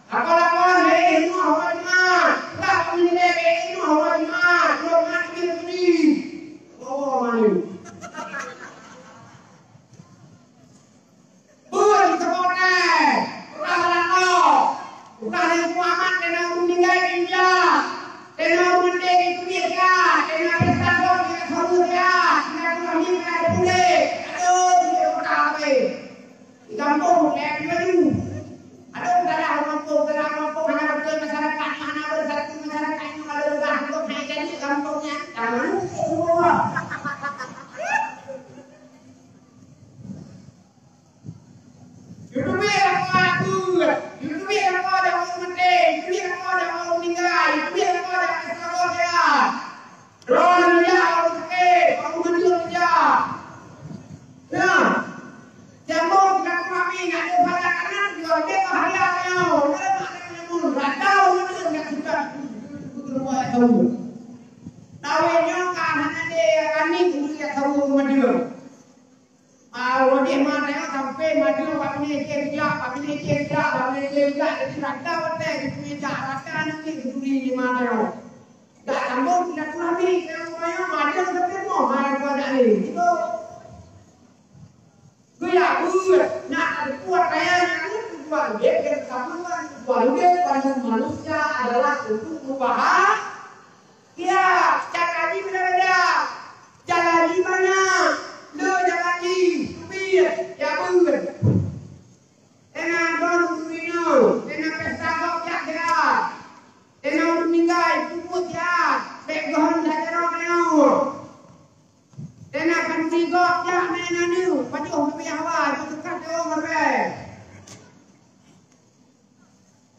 Apa lakukan, eh, ilmu awak jemaah. Tak pun, eh, ilmu awak jemaah. Ulama kecil sendiri. Oh, malu. Pun sekolah. Ulah lakoe. Ulah lé Muhammad kena meninggai dunia. Kena mendeng itu dia. Kena bertanggung dia sama dia. Kena Tuhan dia kena boleh. Aduh, dia kena habis. Di kampung, kayak gimana? Ada salah kampung, salah kampung, hana betul masyarakat. Ureueng nyang saboh keu madeueng. Ah, ureueng deh ma teuh sampai madeueng bak binéh cek jak, bak binéh cek jak, bak binéh cek jak, jadi rata watèe di binéh jak, rata nangis di ma teuh. Dak sambung silaturahmi keu ureueng madeueng sampai moh, hai keluarga ni. Itu. Geujak beuet, nak teukuat kaya nyan, tujuan udép, tujuan udép bagi manusia adalah untuk berbahagia. Cara jih beda-beda. Cara jih banyak. Le cara jih, seubiet, jak beuet. Teuka droen ureueng inong, teuka pesta gob jak siat. Teuka ureueng ninggai, peubuet siat. Bèk gohlom that jaroe nyoe. Teuka khanduri gob jak meunan nyoe, pajoh leubeh awai, teuka teuka meunan.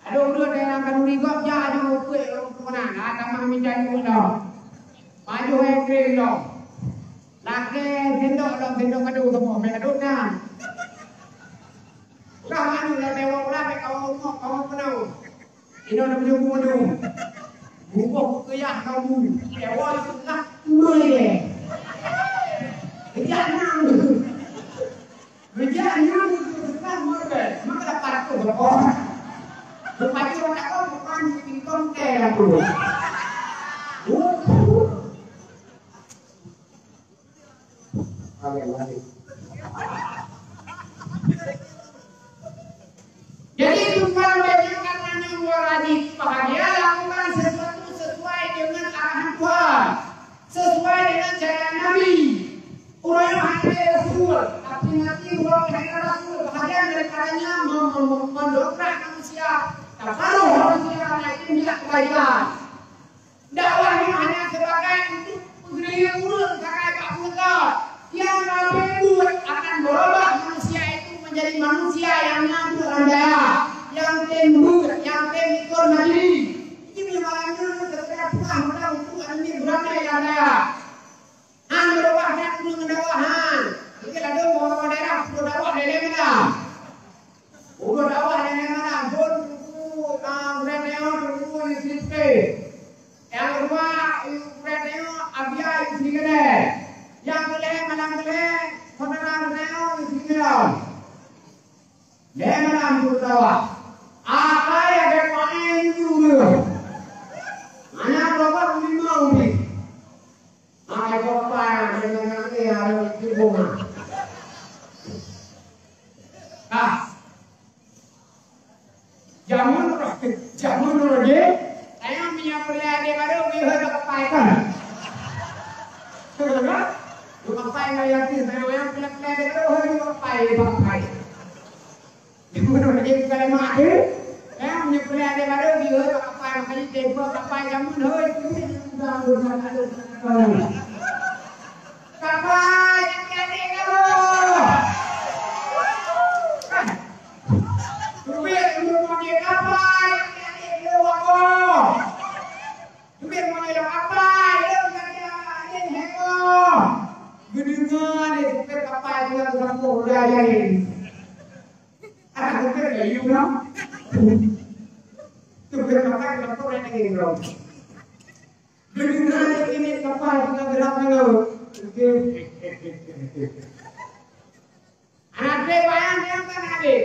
Adoe ureueng teuka khanduri gob jak, adoe peuet ureueng keunan, ah, tamah mita nyoe lom. Pajoh es krim lom. Lakèe sendok lom, sendok kado saboh, meunan kado nyan. Udah manu lam dewa ulah, bèk kawa umok, kawa peunong. Inoe na meunyoe-meunyoe. Bungkôh keuyah kamu. Dewa seunah turun lé. Geujak nyan. Geujak nyan seunah meurbèe. Maka dapat tu berkong. Bupati orang takut bukan singkong teh aku. Jadi, bukan banyak katanya orang bahagia, lakukan sesuatu sesuai dengan arahan Tuhan, sesuai dengan cara Nabi. Ureueng hana rasul, tapi nanti ureueng hana rasul, bahagian daripadanya mem-, mem-, mendongkrak manusia, taparoh manusia, dan itu tidak kebaikan. Dakwah nyoe hana sebagai untuk peugeuleueng ureueng sagai bak peue. Nyang ka lheueh buet akan beurubah manusia itu menjadi manusia nyang na buet lam dayah, nyang tem buet, nyang tem ikot majelis. Jadi, malam nyoe, sekedar peugah meunan untuk aneuk beurangkai lam dayah. Han beurubah that ureueng ngon dakwah, han. Jadi, ladôm ureueng daerah, peudakwah lé-lé meunan. Ulôn awak nyang na phôn Teungku, ah, Gurèe Teuh, Teungku Yusri Putéh. Nyang keudua, Gurèe Teuh, Abia Yusri Keudèe. Nyang keulhèe, malam keulhèe, Saudara Gurèe Teuh, Yusri Keudèe. Lhèe malam Teungku awak. Akai ada panen juru. Hana berapa lima ubi. Hai, kok pai, hai, hai, hai, hai, hai, hai, hai. Ah. Jameun, jameun lagi, saya punya peureulèe adé barô, beuh ka pai kan. Bukan pai, saya yakin, saya yang punya peureulèe adé barô, beuh ka pai, beuh ka pai. Di mana lagi bukan mak tu? Eh, punya pula ada baru dia tak apa, makanya tempo tak apa zaman, hoi, tu dia sudah, sudah, sudah, sudah. Tak apa, yang jadi kamu. Duit untuk pakai apa, yang jadi kamu apa? Duit mau nyelok apa? Yang jadi, yang heboh. Geudengar deh, bukan apa, dengan kampung udah jadi. Ah, bukan kayu, no? Tu bukan makan, bukan orang yang ingin, no? Bedengar ini kapal kita gerak, no? Anak dia bayang dia kan ada.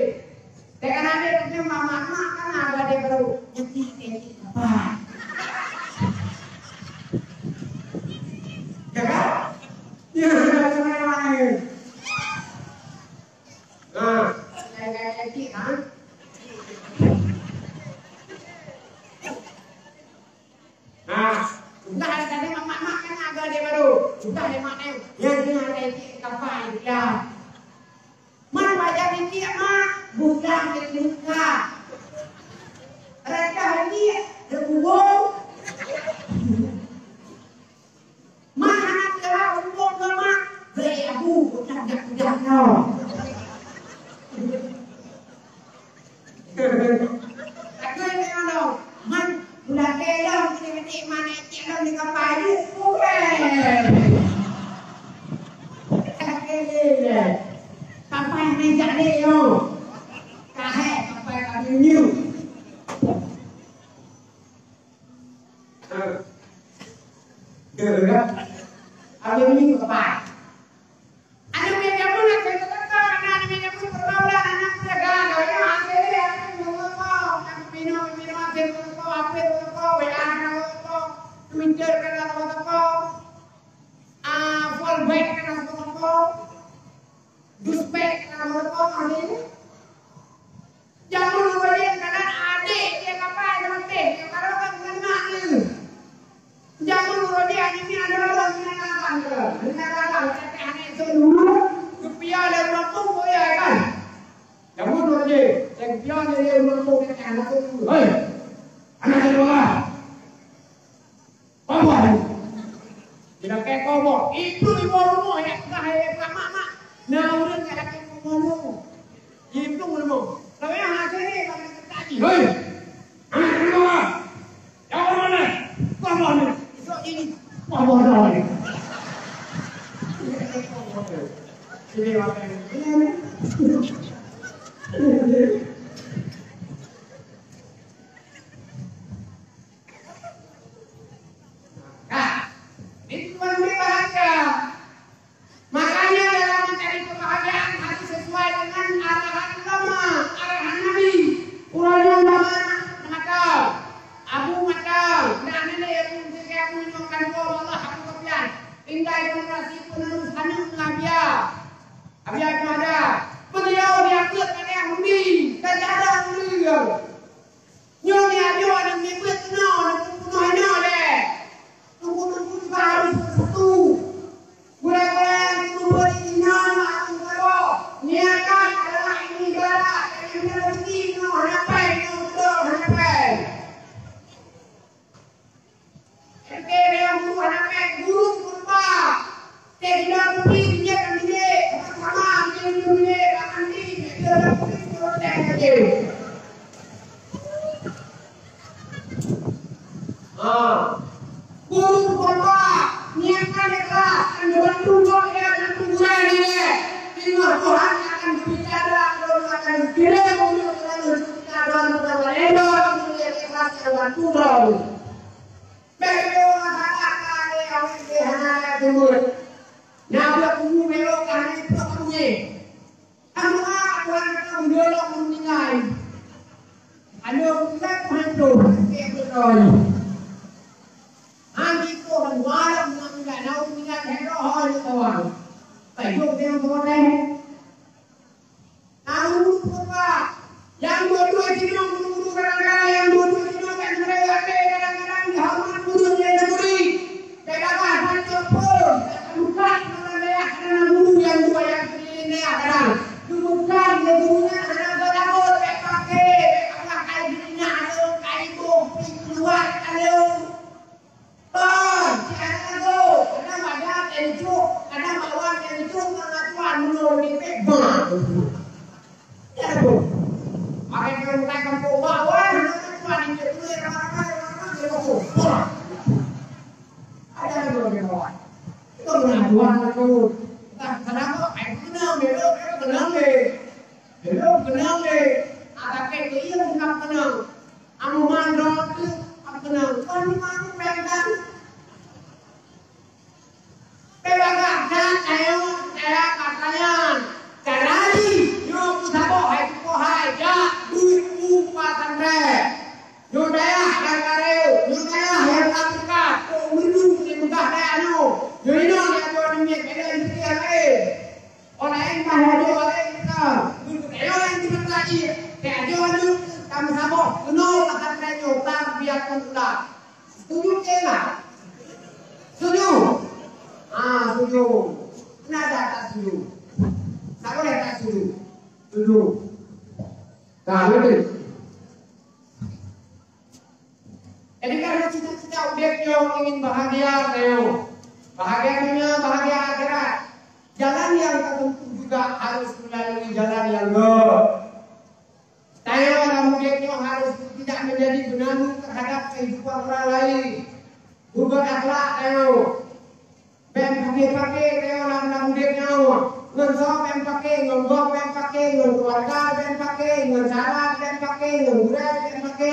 Dia kan ada, dia mamak-mamak kan ada dia baru. Nyetik, nyetik kapal. Ya kan? Ya, ya, ya, ya, ya. Nah, nah, sudah ada tadi mak-mak kan ada dia baru. Sudah dia mak dia. Yang dia ada cik kapal dia. Man bajang cik mak, bukan dia muka. Raja ni dia kubur. Mak hana keuhai umpung keu mak, bèk abu, utak jak-jak kau. Takoi keu mak, man ulakèe lom, keuneuk mak nèk cek lom di kapai, bukan. Takoi lé, kapai hana jak lé nyoe. Kahé kapai kami nyoe. Gerak. Akhé minggu keempat. Aneuk muda jameun akhé teuka, aneuk muda jameun pergaulan aneuk muda gaga, ya, akhé, akhé nyoe, aneuk minum, minum akhé teuka, akhé teuka, W A teuka, Twitter teuka, ah, follow back teuka, duspek teuka, akhé. Jameun uroe jih kadang adék jih kapai ngon teh, nyang barô kan ngon mak lé. Jameun uroe jih aneuk nyan adalah binatang ke, binatang ke, tapi aneuk itu dulu, geupia lé ureueng tueng, ya kan? Jameun uroe jih, nyang geupia lé ureueng tueng, tapi aneuk itu dulu. Hei! Aneuk itu dulu. Koboh. Di lakèe koboh. Ibu-ibu rumoh nyang peugah lé mak-mak. Na ureueng nyang lakèe koboh rumoh. Ibu rumoh. Tapi nyang hase ni bak nyang tadi. Hei! Aneuk rumoh. Nyang rumoh ni. Koboh ni. Isok ini. Koboh dah ni. Ini makan. Ini, ini. Nah, ini tuan beri bahagia. Makanya dalam mencari kebahagiaan harus sesuai dengan arahan ulama, arahan Nabi. Ulama ulama mengatakan, Abu mengatakan, dan ini yang menjadi Abu yang akan Allah Abu Sufyan. Tinggal generasi penerus hanya Muawiyah. Abu Sufyan ada. Beliau diangkat pada Nabi, dan ada beliau. Nyoe adoe aneuk miet keunoe, peunoh nyoe lé. Teungku-teungku juga harus bersatu. Gurèe-gurèe nyang peubuet inong ateueh saboh. Niatan adalah ibadah, jadi hana rezeki nyoe hana pai, nyoe beutôi hana pai. Oke, yang guru hana pai, guru peurupa. Teuh sidang putih, bijéh lam bilék, sama-sama bijéh lam bilék, lam mandi, bijéh lam putih, turun teh saja. Ha. Guru peurupa, niatkan ikhlas, akan dibantu oleh dan kuburan ini. Teungoh Tuhan akan berbicara, Tuhan akan kirim untuk selalu berbicara, Tuhan akan berbicara, Tuhan akan berbicara. Bèk lé masalah ka lé awak lé hana ka jeuet. Na buet buku melo ka hana ipok buku. Aneuk Tuhan ka meunyoe lom meuninggai. Aneuk Tuhan ka hanco, hana beutôi. Hana ipok dua lom meuninggai, na meuninggai hana roh aneuk Tuhan. Ka yuk teuh meuninggai. Tahu apa? Yang dua-dua jinoe guru-guru kadang-kadang, yang dua-dua jinoe kan mereka kadang-kadang dihormat guru di negeri. Kadang-kadang macam pun, bukan orang dayah karena guru yang dua yang keliling dayah kadang. Bukan gurunya anak berapa, tak pakai, tak pakai dirinya ada kain boh, pintu luar, ada. Bah, si anak tu, kadang ada tentu, kadang lawan tentu, pengakuan menurut di pek, bah. Ya, tu. Ada yang bukan kampung bawah, ada yang bukan di Jepun, ada yang bukan, ada yang bukan, ada yang bukan. Ada yang bukan. Itu pengakuan tu. Entah kenapa, eh, kenal, belok, kenal, eh. Belok, kenal, eh. Ada kayak dia bukan kenal. Amuman droe teuh, amuman, kon amuman pèng kan. Peulagak that ayo, kaya katanyan. Cara jih, nyoe peusaboh hai tukoh hai, jak duek u pasantren. Nyoe dayah nyang ka rayeuk, nyoe dayah nyang ka teuka, kok meunurot di peugah dayah nyoe. Nyoe inoe nyang jeuet namiet, beda nyang laén. Orang lain mah adoe laén kita. Beutôi, ayo yang kita kaji. Teuh adoe aneuk, kamoe saboh keunoe akan tanyoe tarbiyah aneuk. Setuju ke enggak? Setuju? Ah, setuju. Kenapa tak setuju? Siapa yang tak setuju? Setuju. Nah, betul. Jadi, karena cita-cita udép nyoe ingin bahagia tanyoe. Bahagia dunia, bahagia akhirat. Jalan yang tertentu juga harus melalui jalan yang gèt. Tanyoe lam udép nyoe harus tidak menjadi benanu terhadap kehidupan orang lain. Beugèt akhlak tanyoe. Bèk paké-paké tanyoe lam, lam udép nyoe. Ngon soe bèk paké, ngon gob bèk paké, ngon keluarga bèk paké, ngon saudara bèk paké, ngon gurèe bèk paké.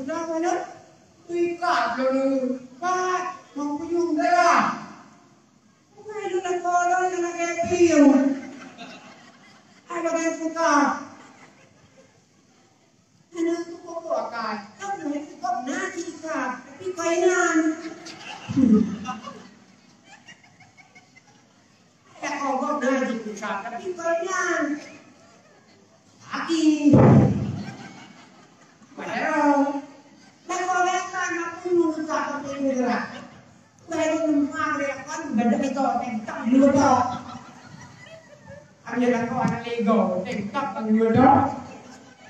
Peugah mana? Ikat dulu. Kat, mau kunjung dah. Bukan itu nak kodoh, nak kepil. Lagèe suka. Hana teupeue akai. Kan lagèe suka na jika, tapi kainan. Ya, kok na jika, tapi kainan. Aki. Padahal. Lakoe lé kan aku nunggu tak sampai gerak. Baru numpang dia kan benda itu tentang dua tak. Ambil lakoe anak lego tentang dua tak.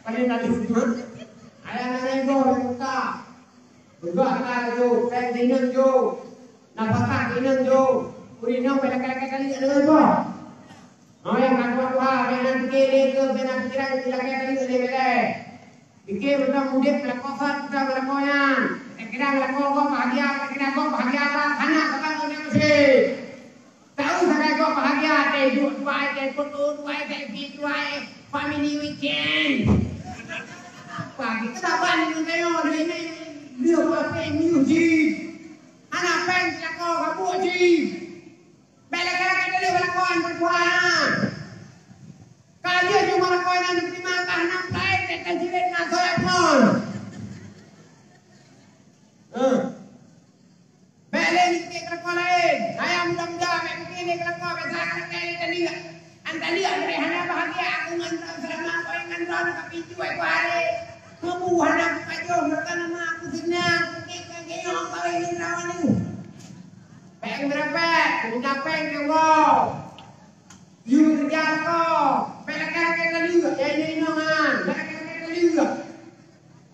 Pada nak duduk. Ayah anak lego tentang. Berdoa kan tu, saya dengan tu. Nafkah dengan tu. Uri nang pada kata-kata ni ada apa? Oh, nyang ka tuha-tuha, nyang na pike lé keuh, nyang na pikiran, ilakée kali lé bèk. Pike mantong udép meulakoe sot, mantong meulakoe nyan. Kira-kira meulakoe gob bahagia, kira-kira gob bahagia that, hana saban ureueng nyan meuseujid. Tahu sagai gob bahagia, teuh duek tuai, teuh peuet tuai, teuh pih tuai, family weekend. Apa kita saban ureueng nyoe, ureueng nyoe, dia buat family weekend. Hana péng meulakoe, gabuk jih. Bèk lagèe-lagèe teuh lé meulakoe nyan peutuha. Ka lheueh jeuet meulakoe nyan diterima kah nam laén, bèk tajiret na soe phon. Heuh. Bèk lé mikir keu lakoe laén. Ayah muda-muda bèk mikir lé keu lakoe, biasa ka lagèe lé tadi. An tadi bèk hana bahagia aku ngon droe seulama, kau ngon droe ka pintu ai kuari. Kubu hana kupajoh, maka nama aku seunang, kukik keu geuyong kawé ngon lawan nyoe. Bèk meureumpèk, meureumpèk keu woe. Yue keureuja lakoe, bèk lagèe-lagèe teuh lheueh, ya inong-inong nyan, bèk lagèe-lagèe teuh lheueh.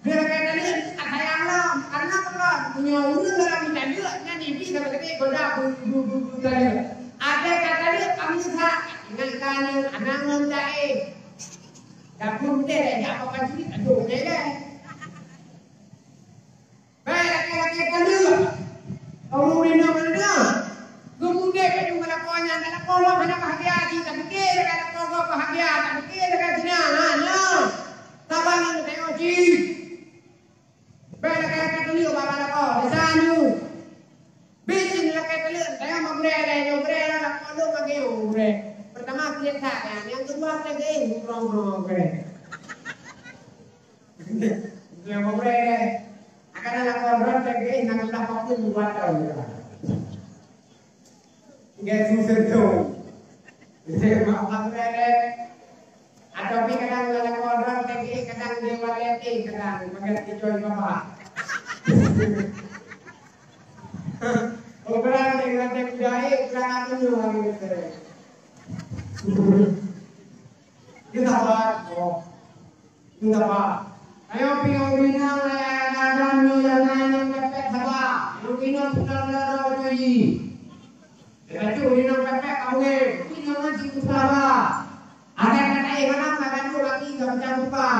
Bèk lagèe teuh lheueh, ka sayang lom, karena peue? Meunyoe ureueng dalam mita lheueh, nyan iblih ka geude goda bu-, bu-, bu-, bu-, teuh lheueh. Até ka teuh lheueh, ka meunyeusal, ingat ka nyoe, aneuk lôn taéh. Dapur meuté jak papan sini, aduh, meuté. Bèk lagèe-lagèe teuh lheueh. Ureueng inong inong. Geumudép laju meulakoe nyan, meulakoe lom hana bahagia jih, tapike lagèe lakoe gob bahagia, tapike lagèe sinan, ha, nyan. Saban ngon teuh jih. Bèk lagèe-lagèe teuh lheueh bak lakoe, desya nyoe. Bikin lagèe teuh lheueh, tayang bak gurèe, nyoe gurèe, lakoe lôn bak nyoe gurèe. Pertama, kulit that, nyang keudua, teuh geuéh, nyoe gurèe. Nyoe gurèe. Akan lakoe droe teuh geuéh, nyang keudua, pakeue buat tau. Nggak susah tu. Jadi, maaf, maaf, eh. Atau pi kadang dalam kodrat lagi, kadang di waleti, kadang bagai tijoy baba. Ukuran dengan budaya, ukuran apa tu, orang itu. Kita buat, oh. Nggak apa. Ayo, piôh ureueng inong, eh, ladôm nyoe nyang na nyang pepet saba. Ureueng inong peugah lagèe nyoe jih. Lagèe nyoe ureueng inong pepet ka beungèh. Ureueng inong nyan cit peugah saba. Ada kata, eh, mana ka gaduh lagi, ka pecah lupa.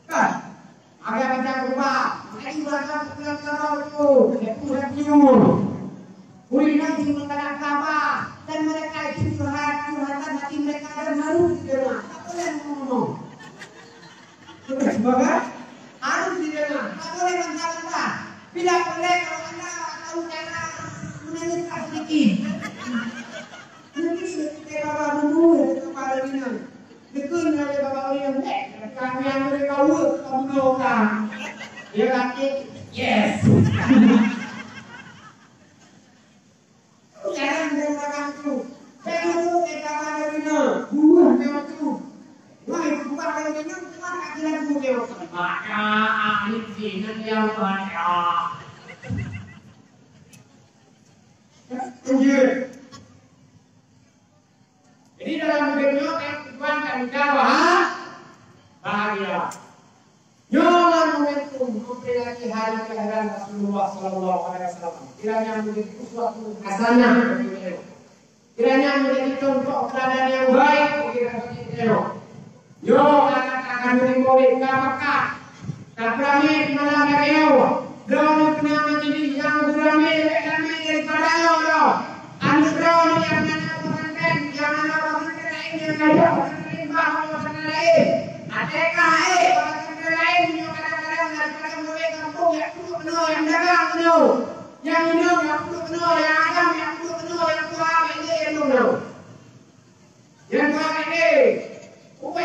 Kan? Agak macam rupa, makanya ibarat dalam keluarga tu, iaitu rakyat. Ureueng inong jih meukadak saba, dan mereka itu curhat, curhatan hati mereka dan harus didengar. Tak boleh ngomong. Betul, semangat? Harus didengar. Tak boleh bantah-bantah. Bila boleh, kalau anda tahu cara menangis sedikit. Mungkin kita bawa dulu ya, kepala dinas. Dikheun lé baba ureueng, "Eh, kami nyang meureuka weuek ka bunoe ka." Dia kata, "Yes." Jarang dia orang tu. Saya tu, saya kata, "Buah dia tu." Wah, itu bukan orang minum, cuma tak kira tu dia. Baca, ahli zina dia baca. Lanjut. Jadi, dalam udép nyoe kan tujuan ka mita baha-, bahagia. Nyoe momentum memperingati hari kelahiran Rasulullah sallallahu alaihi wasallam. Kiranya menjadi uswatun hasanah bagi kita. Kiranya menjadi contoh teladan yang baik bagi kita. Nyoe aneuk ka geuteurimong lé Tuhan Makkah. Tapeuramé di malam lagèe nyoe. Droeneuh keunan majelis nyang geuramé lé ramé daripada nyoe lom. Aneuk droeneuh nyang na pesantren, nyang na pesantren laén, nyang na pesantren bah pesantren laén. Até ka ék pesantren laén nyoe kadang-kadang daripada mulai kampung jak peuduek keunoe, nyang dagang keunoe. Nyang inong jak peuduek keunoe, nyang agam jak peuduek keunoe, nyang tuha bèk lé inong nyoe.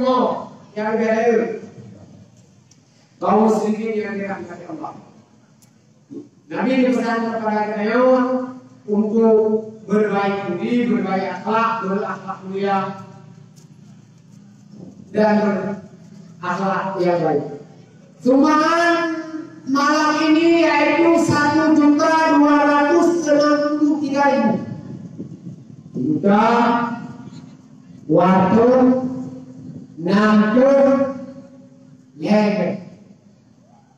beungoh nyang leubeh rayeuk. Kaum muslimin yang dirahmati Allah. Nabi dipesan kepada kita untuk berbaik budi, berbaik akhlak, berakhlak mulia, dan berakhlak yang baik. Sumbangan malam ini yaitu satu juta dua ratus enam puluh tiga ribu. Juta, wato, nam puluh, lebe.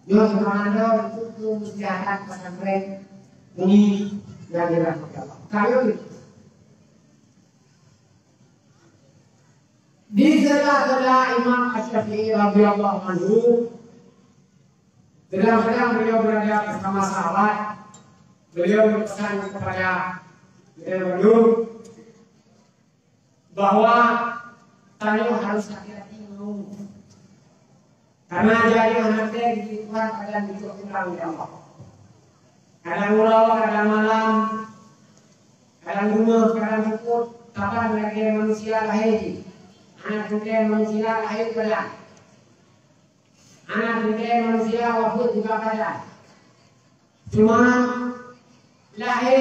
Nyoe seumangat untuk kesehatan pesantren ini yang dirahmati Allah. Kayu di sela-sela Imam Asy-Syafi'i radhiyallahu anhu, sedang-sedang beliau berada bersama sahabat, beliau berpesan kepada kita berdua bahwa tanyoe harus hati-hati ngon. Karena jadi hana teuntèe di Tuhan kadang dicok pulang ya Allah. Kadang uroe, kadang malam, kadang rumoh, kadang seupôt, kapan lagèe manusia lahé jih. Hana teuntèe manusia lahé kadang. Hana teuntèe manusia wafeuet juga kadang. Cuma lahé,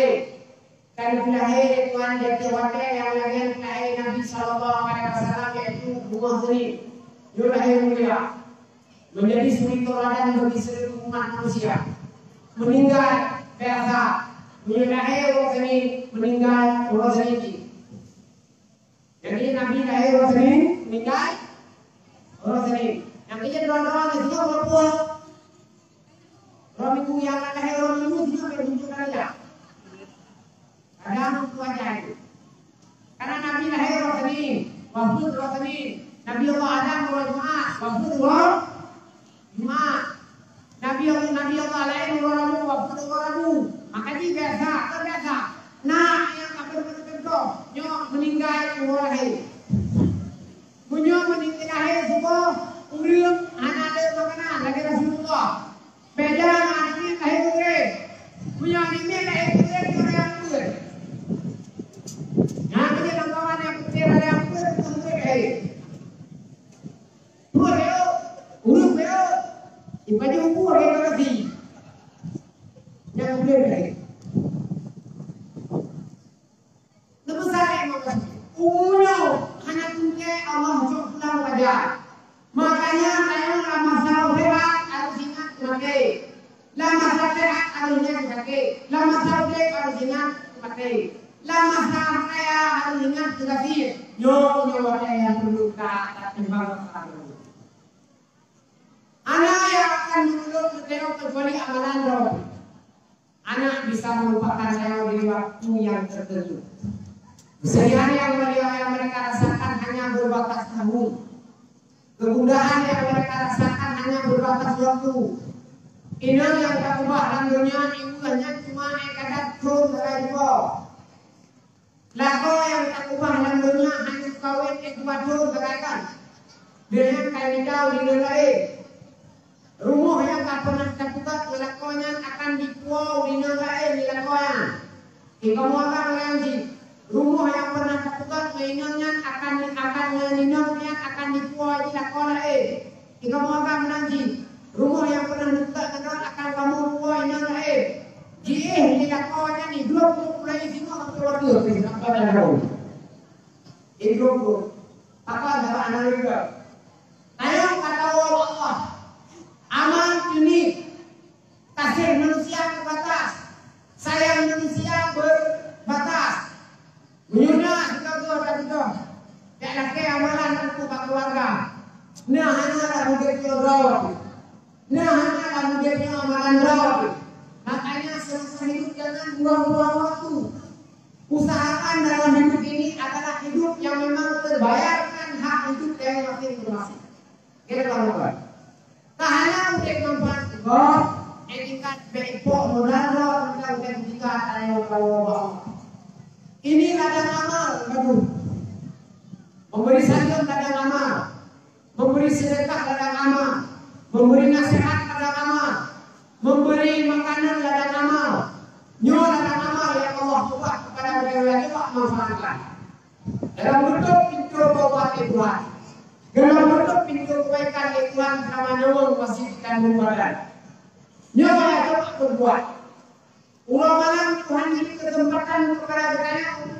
ka geulahé lé Tuhan di ateueh watèe nyang lagèe geulahé Nabi sallallahu alaihi wasallam, yaitu bumoe Senin. Nyoe lahé mulia, menjadi suri tauladan bagi seluruh umat manusia. Meninggai biasa, meunyoe lahé uroe Senin, meninggai uroe Senin jih. Jadi Nabi lahé uroe Senin, meninggai uroe Senin. Nyang keuh droe-droe nyoe singoh uroe peue? Uroe Minggu, nyang lahé uroe Minggu singoh bèk tunjuk darajat. Kadang tunjuk darajat. Karena Nabi lahé uroe Senin, wafeuet uroe Senin. Nabi Allah Adam uroe Jumat, wafeuet uroe Jumat. Nabi Allah, Nabi Allah laén uroe Rabu, wafeuet uroe Rabu. Maka jih biasa, kan biasa. Na nyang ka beutôi-beutôi contoh, nyoe meuninggai uroe lahé. Meunyoe meuninggai lahé, suboh ureueng hana ada makanan lagèe Rasulullah. Beda ngon aneuk miet lahé beureueng. Meunyoe aneuk miet lahé beureueng, nyoe ureueng nyang peuet. Nyan keuh lam kawan nyang peuet, ureueng nyang peuet, ureueng nyang peuet lahé. Dua beo, ureueng beo, ipajoh bubur lé nasi. Nyang udeb lagèe. Neupeusan lé Imam Ghazali, uroe nyoe hana teuntèe Allah cok pulang pajan. Makanya, tanyoe lam masa sehat harus ingat keu maté. Lam masa sehat harus ingat keu sakét. Lam masa udeb harus ingat keu maté. Lam masa kaya harus ingat keu gasien. Nyoe, nyoe watèe nyang peurlu that-that timbang masalah. Hana nyang akan meutulông geutanyoe keucuali amalan droe. Anak bisa melupakan tanyoe di waktu nyang tertentu. Kesedihan yang mereka, yang mereka rasakan hanya berbatas tahun. Kegundahan yang mereka rasakan hanya berbatas waktu. Inong nyang taubah lam donya, ibu nyan cuma ék adat thon sagai jiwoe. Lakoe nyang taubah lam donya hana kawén ék dua thon sagai kan. Deungon kai nidau di inong laén. Rumoh nyang ka pernah tapeugöt ngon lakoe nyan akan dipuwoe di inong laén di lakoe nyan. Di kamoe agam ngon jih, rumoh nyang pernah tapeugöt ngon inong nyan akan, akan ngon inong nyan akan dipuwoe di lakoe laén. Di kamoe agam ngon jih, rumoh nyang pernah neupeugöt keudroe akan kamoe puwoe inong laén. Jiéh di lakoe nyan di dua puluh buleuen singoh sampoe watèe pih sampoe pada lom. Di dua puluh. Apa sabab aneuk leuga? Tanyoe ka tawoe bak Allah. Amal teuniet. Kasih manusia terbatas. Sayang manusia berbatas. Meunyoe na sigoe-goe tapeugah, jak lakèe amalan untuk bak keuluwarga. Na hana lam udeb nyoe droe. Na hana lam udeb nyoe amalan droe. Makanya, semasa hidup jangan buang-buang waktu. Usahakan dalam hidup ini adalah hidup yang memang terbayarkan hak hidup yang masing-masing. Kira-kira apa? Tak hanya untuk manfaat gob, etikat bèk ipok modal gob tentang sertifikat ayah bahwa. Ini ladang amal, aduh. Memberi salam ladang amal. Memberi sedekah ladang amal. Memberi nasihat ladang amal. Dalam menutup pintu taubat lé Tuhan. Dalam menutup pintu kebaikan lé Tuhan sama nyawong masih dikandung badan. Nyoe maka coba berbuat. Uroe malam Tuhan bri kesempatan kepada geutanyoe